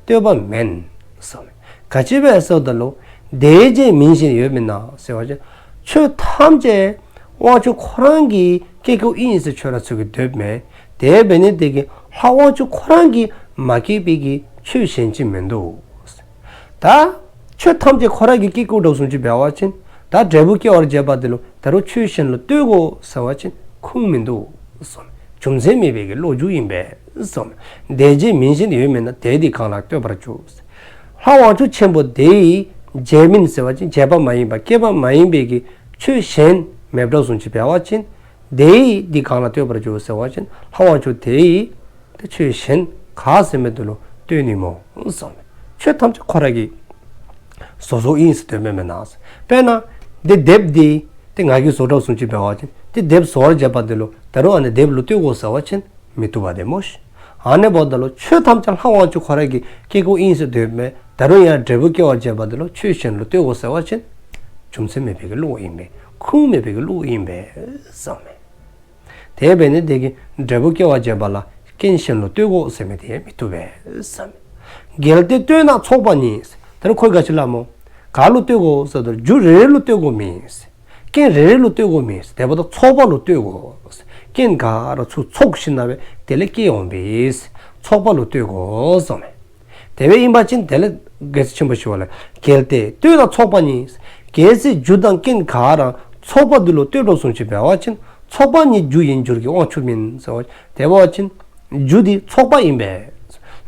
ལྟོས་པ་མེན་གསུངསམ་མས། ག་ཅི་སྦེ་ཟེརཝ་ད་ལུ་དེ་རྗེས་མིན་ཞེན་ཡོད་མིན་ན་ཟེར་བ་ཅིན་ཆོས་ཐམས་ཅད་དབང་ཕྱུག་ཁོ་ར་གིས་སྐྱེ་དགོཔ་ཨིན་ཟེར་ཁྱོད་ར་ཚུ་གིས་འདོདཔ་མས། དེ་འབད་ནི་དེ་གིས་ལྷ་དབང་ཕྱུག་ཁོ་ར་གིས་མ་སྐྱེས་པའི་གི་ཆོས་གཞན་ཅིག་མིན་འདུག། ད་ཆོས་ཐམས་ཅད་ཁོ་ར་གིས་སྐྱེ་དགོཔ་བཟུམ་ཅིག་འབད་བ་ཅིན་ད་འབྲས་བུ་སྐྱེ་བར་བྱེད་པ་དེ་ལུ་ད་རུང་ཆོས་གཞན་ལུ་ལྟོས་དགོ་ཟེར་བ་ཅིན་ཁུངས་མིན་འདུག། རྒྱུ་མཚན་མེད་པའི་གི་ལོ་རྒྱུས་ཨིན་པས། དེ་རྗེས་མིན་ཞེན་ཡོད་མིན་ན། དེས་དེ་གང་ལ་ལྟོས་པར་འགྱུར། ལྷ་དབང་ཕྱུག་ཆེན་པོ་དེ་ཡི་རྗེས་མིན་ཟེར་བ་ཅིན་རྗེས་དཔག་མ་ཡིན་པ་སྐྱེས་པ་མ་ཡིན་པའི་གི་ཆོས་གཞན་མེདཔ་བཟུམ་ཅིག་འབད་བ་ཅིན་དེས་དེ་གང་ལ་ལྟོས་པར་འགྱུར་ཟེར་བ་ཅིན་ལྷ་དབང་ཕྱུག་དེ་ཡི་ཏེ་ཆོས་གཞན་ག་ཟེར་མི་དེ་ལུ་ལྟོས་ནི་སྨོ་གསུངསམ་མས། ཆོས་ཐམས་ཅད་ཁོ་ར་གིས་བཟོ་བཟོཝ་ཨིན་ཟེར་འདོདཔ་མེན་ན། དཔེར་ན་དེ་དེབ་དེ་ཏེ་ང་གིས་བཟོ་དོ་བཟུམ་ཅིག་འབད་བ་ཅིན་ཏེ་དེབ་བཟོ་བར་བྱེད་པ་དེ་ལུ་ད་རུང་ཨ་ནི་དེབ་ལུ་ལྟོས་དགོ་ཟེར་བ་ཅིན་མི་བཏུབ་པ་དེ་སྨོ་ཤིག། ཨ་ནི་འབདཝ་ད་ལུ་ཆོས་ཐམས་ཅད་ལྷ་དབང་ཕྱུག་ཁོ་ར་གིས་སྐྱེ་དགོཔ་ཨིན་ཟེར་འདོདཔ་མས། ད་རུང་ཡང་འབྲས་བུ་སྐྱེ་བར་བྱེད་པ་དེ་ལུ་ཆོས་གཞན་ལུ་ལྟོས་དགོ་ཟེར་བ་ཅིན་རྒྱུ་མཚན་མེད་པའི་གི་བློ་ཨིན་པས། ཁུངས་མེད་པའི་གི་བློ་ཨིན་པས་གསུངསམ་མས། དེ་འབད་ནི་དེ་གིས་འབྲས་བུ་སྐྱེ་བར་བྱེད་པ་ལ་རྐྱེན་གཞན་ལུ་ལྟོས་དགོ་ཟེར་མི་དེ་མི་བཏུབ་པས་གསུངསམ་མས། གལ་ཏེ་ལྟོས་ན་ཚོགས་པ་ཉིད། ད་རུང་ཁོ་གིས་ག་ཅི་སླབ་སྨོ། ག་ལུ་ལྟོས་དགོ་ཟེརཝ་ད་རྒྱུ་རེ་རེ་ལུ་ལྟོས་དགོཔ་མེན། རྐྱེན་རེ་རེ་ལུ་ལྟོས་དགོཔ་མེན། དེ་འབདཝ་ད་ཚོགས་པ་ལུ་ལྟོས་དགོ། རྐྱེན་ག་ར་ཚུར་ཚོགས་ཞིནམ་ལས་དེ་ལས་སྐྱེ་འོང་པས། ཚོགས་པ་ལུ་ལྟོས་དགོ་གསུངསམ་མས། དེ་སྦེ་ཨིན་པ་ཅིན་དེ་ལས་རྒྱལ་སྲས་ཆེན་པོ་ཞི་བ་ལྷ། གལ་ཏེ་ལྟོས་ན་ཚོགས་པ་ཉིད། གལ་སྲིད་རྒྱུ་དང་རྐྱེན་ག་ར་ཚོགས་པ་དེ་ལུ་ལྟོས་དོ་བཟུམ་ཅིག་འབད་བ་ཅིན་ཚོགས་པ་ཉིད་རྒྱུ་ཡིན་འགྱུར་གྱི་དབང་ཕྱུག་མིན་ཟེར་བ་དེ་འབད་བ་ཅིན་རྒྱུ་དེ་ཚོགས་པ་ཨིན་པས།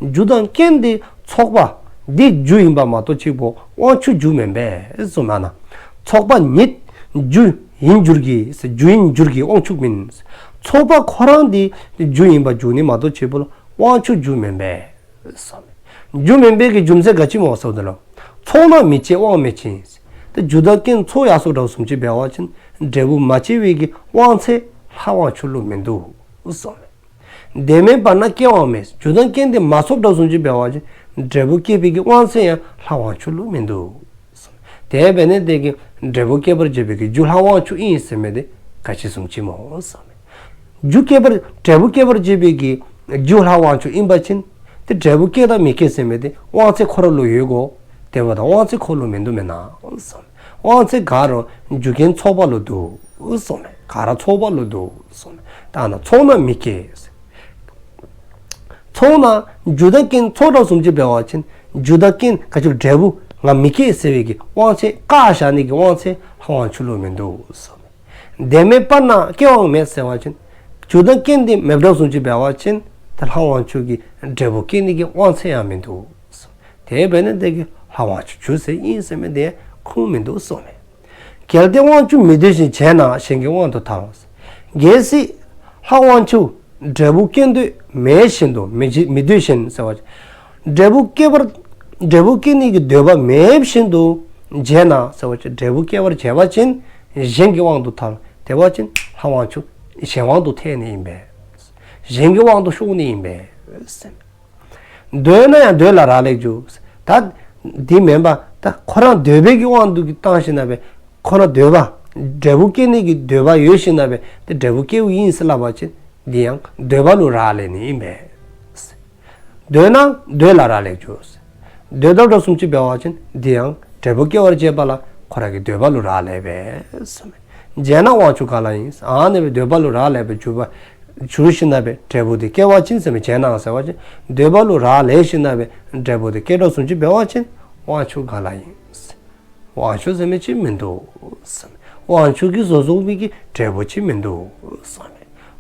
རྒྱུ་དང་རྐྱེན་དེ་ཚོགས་པ་དེ་རྒྱུ་ཨིན་པ་མ་གཏོགས་གཅིག་པོ་དབང་ཕྱུག་རྒྱུ་མེན་པས་གསུངསམ་མས། ཚོགས་པ་ཉིད་རྒྱུ་ཡིན་འགྱུར་གྱི་རྒྱུ་ཡིན་འགྱུར་གྱི་དབང་ཕྱུག་མིན། ཚོགས་པ་ཁོ་ར་དེ་རྒྱུ་ཨིན་པ་འགྱུར་ནི་མ་གཏོགས་གཅིག་པོ་ལུ་དབང་ཕྱུག་རྒྱུ་མེན་པས། རྒྱུ་མེན་པའི་གི་རྒྱུ་མཚན་ག་ཅི་སྨོ་ཟེརཝ་ད་ལུ། ཚོགས་ན་མི་སྐྱེ་དབང་མེད་ཅིང་། ཏེ་རྒྱུ་དང་རྐྱེན་ཚོགས་ཡར་སོཔ་བཟུམ་ཅིག་འབད་བ་ཅིན་འབྲས་བུ་མ་སྐྱེ་བའི་གི་དབང་ཚད་ལྷ་དབང་ཕྱུག་ལུ་མིན་འདུག་གསུངསམ་མས། དེ་མེད་པ་ན་སྐྱེ་དབང་མེད། རྒྱུ་དང་རྐྱེན་དེ་མ་ཚོགསཔ་བཟུམ་ཅིག་འབད་བ་ཅིན་ འབྲས་བུ་སྐྱེད་པའི་གི་དབང་ཚད་ཡང་ལྷ་དབང་ཕྱུག་ལུ་མིན་འདུག། དེ་འབད་ནི་དེ་གིས་འབྲས་བུ་སྐྱེད་པར་བྱེད་པའི་གི་རྒྱུ་ལྷ་དབང་ཕྱུག་ཨིན་ཟེར་མི་དེ་ག་ཅི་བཟུམ་ཅིག་སྨོ་ཟེར་མས། རྒྱུ་སྐྱེད་པར་འབྲས་བུ་སྐྱེད་པར་བྱེད་པའི་གི་རྒྱུ་ལྷ་དབང་ཕྱུག་ཨིན་པ་ཅིན་དེ་འབྲས་བུ་སྐྱེད་དང་མི་སྐྱེད་ཟེར་མི་དེ་དབང་ཚད་ཁོ་ར་ལུ་ཡོད་དགོ། དེ་འབདཝ་ད་དབང་ཚད་ཁོ་ལུ་མིན་འདུག་མེན་ན་ཟེར་མས། དབང་ཚད་ག་ར་རྒྱུ་རྐྱེན་ཚོགས་པ་ལུ་འདུག་ཟེར་མས། ག་ར་ཚོགས་པ་ལུ་འདུག་ཟེར་མས། ད་ན་ཚོགས་ན་མི་སྐྱེད། ཚོགས་ན་རྒྱུ་དང་རྐྱེན་ཚོགས་དྲགས་བཟུམ་ཅིག་འབད་བ་ཅིན་རྒྱུ་དང་རྐྱེན་ག་ཅི་འབྲས་བུ་ང་མི་སྐྱེད་ཟེར་བའི་གི་དབང་ཚད་བཀག་བཞག་ནི་གི་དབང་ཚད་ལྷ་དབང་ཕྱུག་ལུ་མིན་འདུག་ཟེར་མས། དེ་མེད་པ་ན་སྐྱེ་བའང་མེད་ཟེར་བ་ཅིན་རྒྱུ་དང་རྐྱེན་དེ་མེདཔ་བཟུམ་ཅིག་འབད་བ་ཅིན་དེ་ལྷ་དབང་ཕྱུག་གི་འབྲས་བུ་སྐྱེད་ནི་གི་དབང་ཚད་ཡང་མིན་འདུག། དེ་འབད་ནི་དེ་གིས་ལྷ་དབང་ཕྱུག་རྒྱུ་ཟེར་ཨིན་ཟེར་མི་དེ་ཁུངས་མིན་འདུག་ཟེར་མས། གལ་ཏེ་དབང་ཕྱུག་མི་འདོད་བཞིན་བྱས་ན་གཞན་གྱི་དབང་དུ་ཐལ། གལ་སྲིད་ལྷ་དབང་ཕྱུག་འབྲས་བུ་སྐྱེད་འདོད་མེད་བཞིན་དུ་མི་བྱེད་མི་འདོད་བཞིན་ཟེར་བ་ཅིན་འབྲས་བུ་སྐྱེད་པར་འབྲས་བུ་སྐྱེད་ནི་གི་འདོད་པ་མེད་བཞིན་དུ་བྱས་ན་ཟེར་བ་ཅིན་འབྲས་བུ་སྐྱེད་པར་བྱས་པ་ཅིན་གཞན་གྱི་དབང་དུ་ཐལ། དེ་འབད་བ་ཅིན་ལྷ་དབང་ཕྱུག་གཞན་དབང་དུ་ཐལ་ནི་ཨིན་པས། གཞན་གྱི་དབང་དུ་ཤོར་ནི་ཨིན་པས། འདོད་ན་ཡང་འདོད་ལ་རག་ལས་འགྱུར། ད་འདི་མེན་པར་ད་ཁོ་རང་འདོད་པའི་གི་དབང་དུ་བཏང་ཞིནམ་ལས་ཁོ་རང་འདོད་པ་འབྲས་བུ་སྐྱེད་ནི་གི་འདོད་པ་ཡོད་ཞིནམ་ལས་དེ་འབྲས་བུ་སྐྱེཝ་ཨིན་ཟེར་སླབ་པ་ཅིན་འདི་ཡང་འདོད་པ་ལུ་རག་ལས་ནི་ཨིན་པས། འདོད་ན་འདོད་ལ་རག་ལས་འགྱུར། འདོད་དོ་བཟུམ་ཅིག་འབད་བ་ཅིན་འདི་ཡང་འབྲས་བུ་སྐྱེད་པར་བྱེད་པ་ལ་ཁོ་རང་གི་འདོད་པ་ལུ་རག་ལས་པས། བྱས་ན་དབང་ཕྱུག་ག་ལ་ཡིན། ཨ་ནི་སྦེ་འདོད་པ་ལུ་རག་ལས་པའི་འགྱུར་བ་འགྱུར་ཞིནམ་ལས་འབྲས་བུ་དེ་སྐྱེ་བ་ཅིན་ཟེར་མི་བྱས་ན་ཟེར་བ་ཅིན་འདོད་པ་ལུ་རག་ལས་ཞིནམ་ལས་འབྲས་བུ་དེ་སྐྱེ་དོ་བཟུམ་ཅིག་འབད་བ་ཅིན་དབང་ཕྱུག་ག་ལ་ཡིན། དབང་ཕྱུག་ཟེར་མི་ཅིག་མིན་འདུག། དབང་ཕྱུག་གིས་བཟོ་བཟོ་མི་གི་འབྲས་བུ་ཅིག་མིན་འདུག།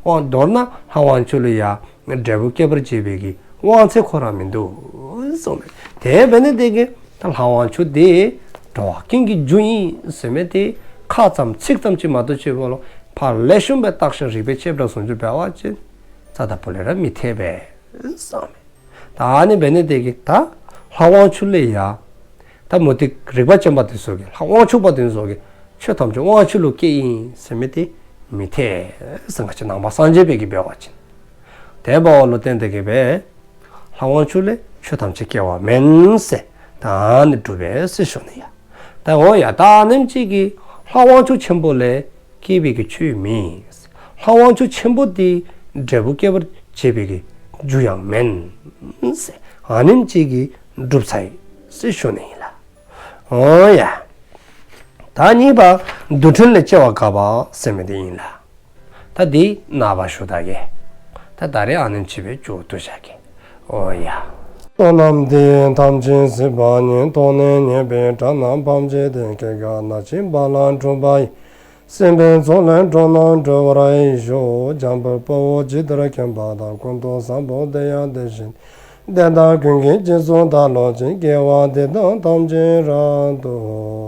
དབང་མདོར་ན་ལྷ་དབང་ཕྱུག་ལུ་ཡང་འབྲས་བུ་སྐྱེད་པར་བྱེད་པའི་གི་དབང་ཚད་ཁོ་རང་མིན་འདུག། དེ་འབད་ནི་དེ་གིས་ད་ལྷ་དབང་ཕྱུག་དེ་འགྲོ་བ་ཀུན་གྱི་རྒྱུ་ཨིན་ཟེར་མི་དེ་ཁ་ཙམ་ཚིག་ཙམ་ཅིག་མ་གཏོགས་ཅིག་པོ་ལུ་ཕར་ལེགས་ཤོམ་སྦེ་བརྟག་ཞིང་རིགས་པས་དཔྱད་པ་བཟུམ་ཅིག་འབད་བ་ཅིན་རྩ་དང་པོ་ལས་ར་མི་འཐད་པས་ཟེར་མས། ད་ཨ་ནི་འབད་ནི་དེ་གིས་ད་ལྷ་དབང་ཕྱུག་ལུ་ཡང་ད་མུ་སྟེགས་རིགས་པ་ཅན་པ་དེ་ཚུ་གིས་ལྷ་དབང་ཕྱུག་པ་དེ་ཚུ་གིས་ཆོས་ཐམས་ཅད་དབང་ཕྱུག་ལུ་སྐྱེ་ཨིན་ཟེར་མི་དེ་མི་འཐད་ཟེར། ང་བཅས་ནང་པ་སངས་རྒྱས་པའི་གི་འབད་བ་ཅིན་དེ་འབདཝ་ལུ་བརྟེན་ཏེ་གིས་སྦེ་ལྷ་དབང་ཕྱུག་ལས་ཆོས་ཐམས་ཅད་སྐྱེ་བ་མེན་ཟེར། ད་ཨ་ནི་སྒྲུབ་པས་ཟེར་ཞུ་ནི་ཡ། ད་འོ་ཡ་ད་ཨ་ནེམ་ཅིག་གིས་ལྷ་དབང་ཕྱུག་ཆེན་པོ་ལས་སྐྱེས་པའི་གི་ཆོས་མེད། ལྷ་དབང་ཕྱུག་ཆེན་པོ་དེ་འབྲས་བུ་སྐྱེད་པར་བྱེད་པའི་གི་རྒྱུ་ཡང་མེན་ཟེར། ཨ་ནེམ་ཅིག་གིས་སྒྲུབ་ཚར་ཡི་ཟེར་ཞུ་ནི་ཨིན་ལགས། འོ་ཡ། ད་གཉིས་པ་རྡུལ་ཕྲན་ལས་སྐྱེ་བ་འགགས་པ་ཟེར་མི་དེ་ཨིན་ལགས། ད་འདི་ནངས་པ་ཞུ་ད་གེ། ད་ད་རེས་ཨ་ནེམ་ཅིག་སྦེ་མཇུག་བསྡུ་བཞག་གེ། འོ་ཡ། བསོད་ནམས་འདི་ཡིས་ཐམས་ཅད་གཟིགས་པ་ཉིད། ཐོབ་ནས་ཉེས་པའི་དགྲ་རྣམས་ཕམ་བྱས་ཏེ། སྐྱེ་རྒ་ན་འཆིའི་རྦ་རླབས་འཁྲུགས་པ་ཡི། སྲིད་པའི་མཚོ་ལས་འགྲོ་རྣམས་སྒྲོལ་བར་ཤོག། འཇམ་དཔལ་དཔའ་བོས་ཇི་ལྟར་མཁྱེན་པ་དང་། ཀུན་ཏུ་བཟང་པོ་དེ་ཡང་དེ་བཞིན་ཏེ། དེ་དག་ཀུན་གྱི་རྗེས་སུ་བདག་སློབ་ཅིང་། དགེ་བ་འདི་དག་ཐམས་ཅད་རབ་ཏུ་